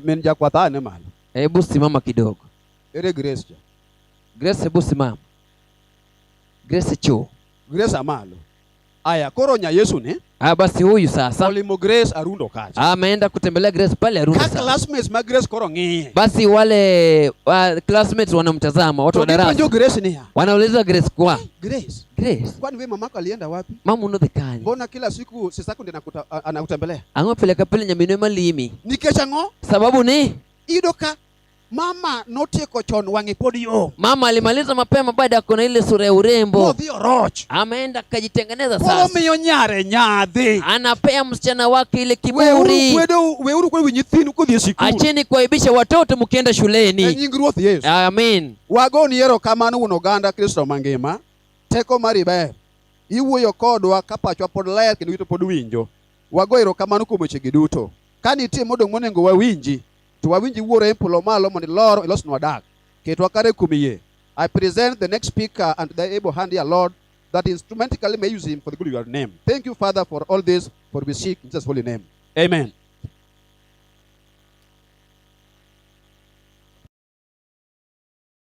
Min jakwath ane malo. Hebu simama kidogo. Ere Grace cha? Grace, hebu simama. Grace cho. Grace amalo. Aya, koro nya Yesu ni? Basi huyu sasa. Olimo Grace Arundo kacha. Ameenda kutembelea Grace pale Arundo Ka sasa. classmates ma Grace koro ng'iye. Basi wale classmates wanamtazama, watu wa To gipenjo darasa. Grace niya. Wanauliza Grace kwa. Hey, Grace. Grace. Kwani wewe mamako alienda wapi? Mama unodhi kanye? Mbona kila siku sisako ndiye anakutembelea? Ang'o pile ka pile nyaminwa malimi? Nikech ang'o? Sababu ni Iyudo ka mama notieko chon wang'e pod yom. Mama alimaliza mapema baada ya kuona ile sura ya urembo. Modhi oroch. Ameenda akajitengeneza Koro sasa. miyo nyare nyadhi. Anapea msichana wake ile Weuru kiburi. kwedo, weuru kwedo nyithindu kodhi e sikul. Acheni kuaibisha watoto mkienda shuleni. E nying Ruoth Yesu. Amen. Wagoni erokamano wuon oganda Kristo mangima. Teko mari ber. Iwuoyo kodwa ka pachwa pod ler kendo wito pod winjo. Wago erokamano kuom wechegi duto. Ka nitie modong' monego wawinji, to wawinji wuoro e polo malo mondo ilor ilosnwa dak. Ketwa kare kuom yie. I present the next speaker and thy able hand, dear Lord, that instrumentally may use him for the good of your name. Thank you, Father, for all this, for we seek in Jesus' holy name. Amen.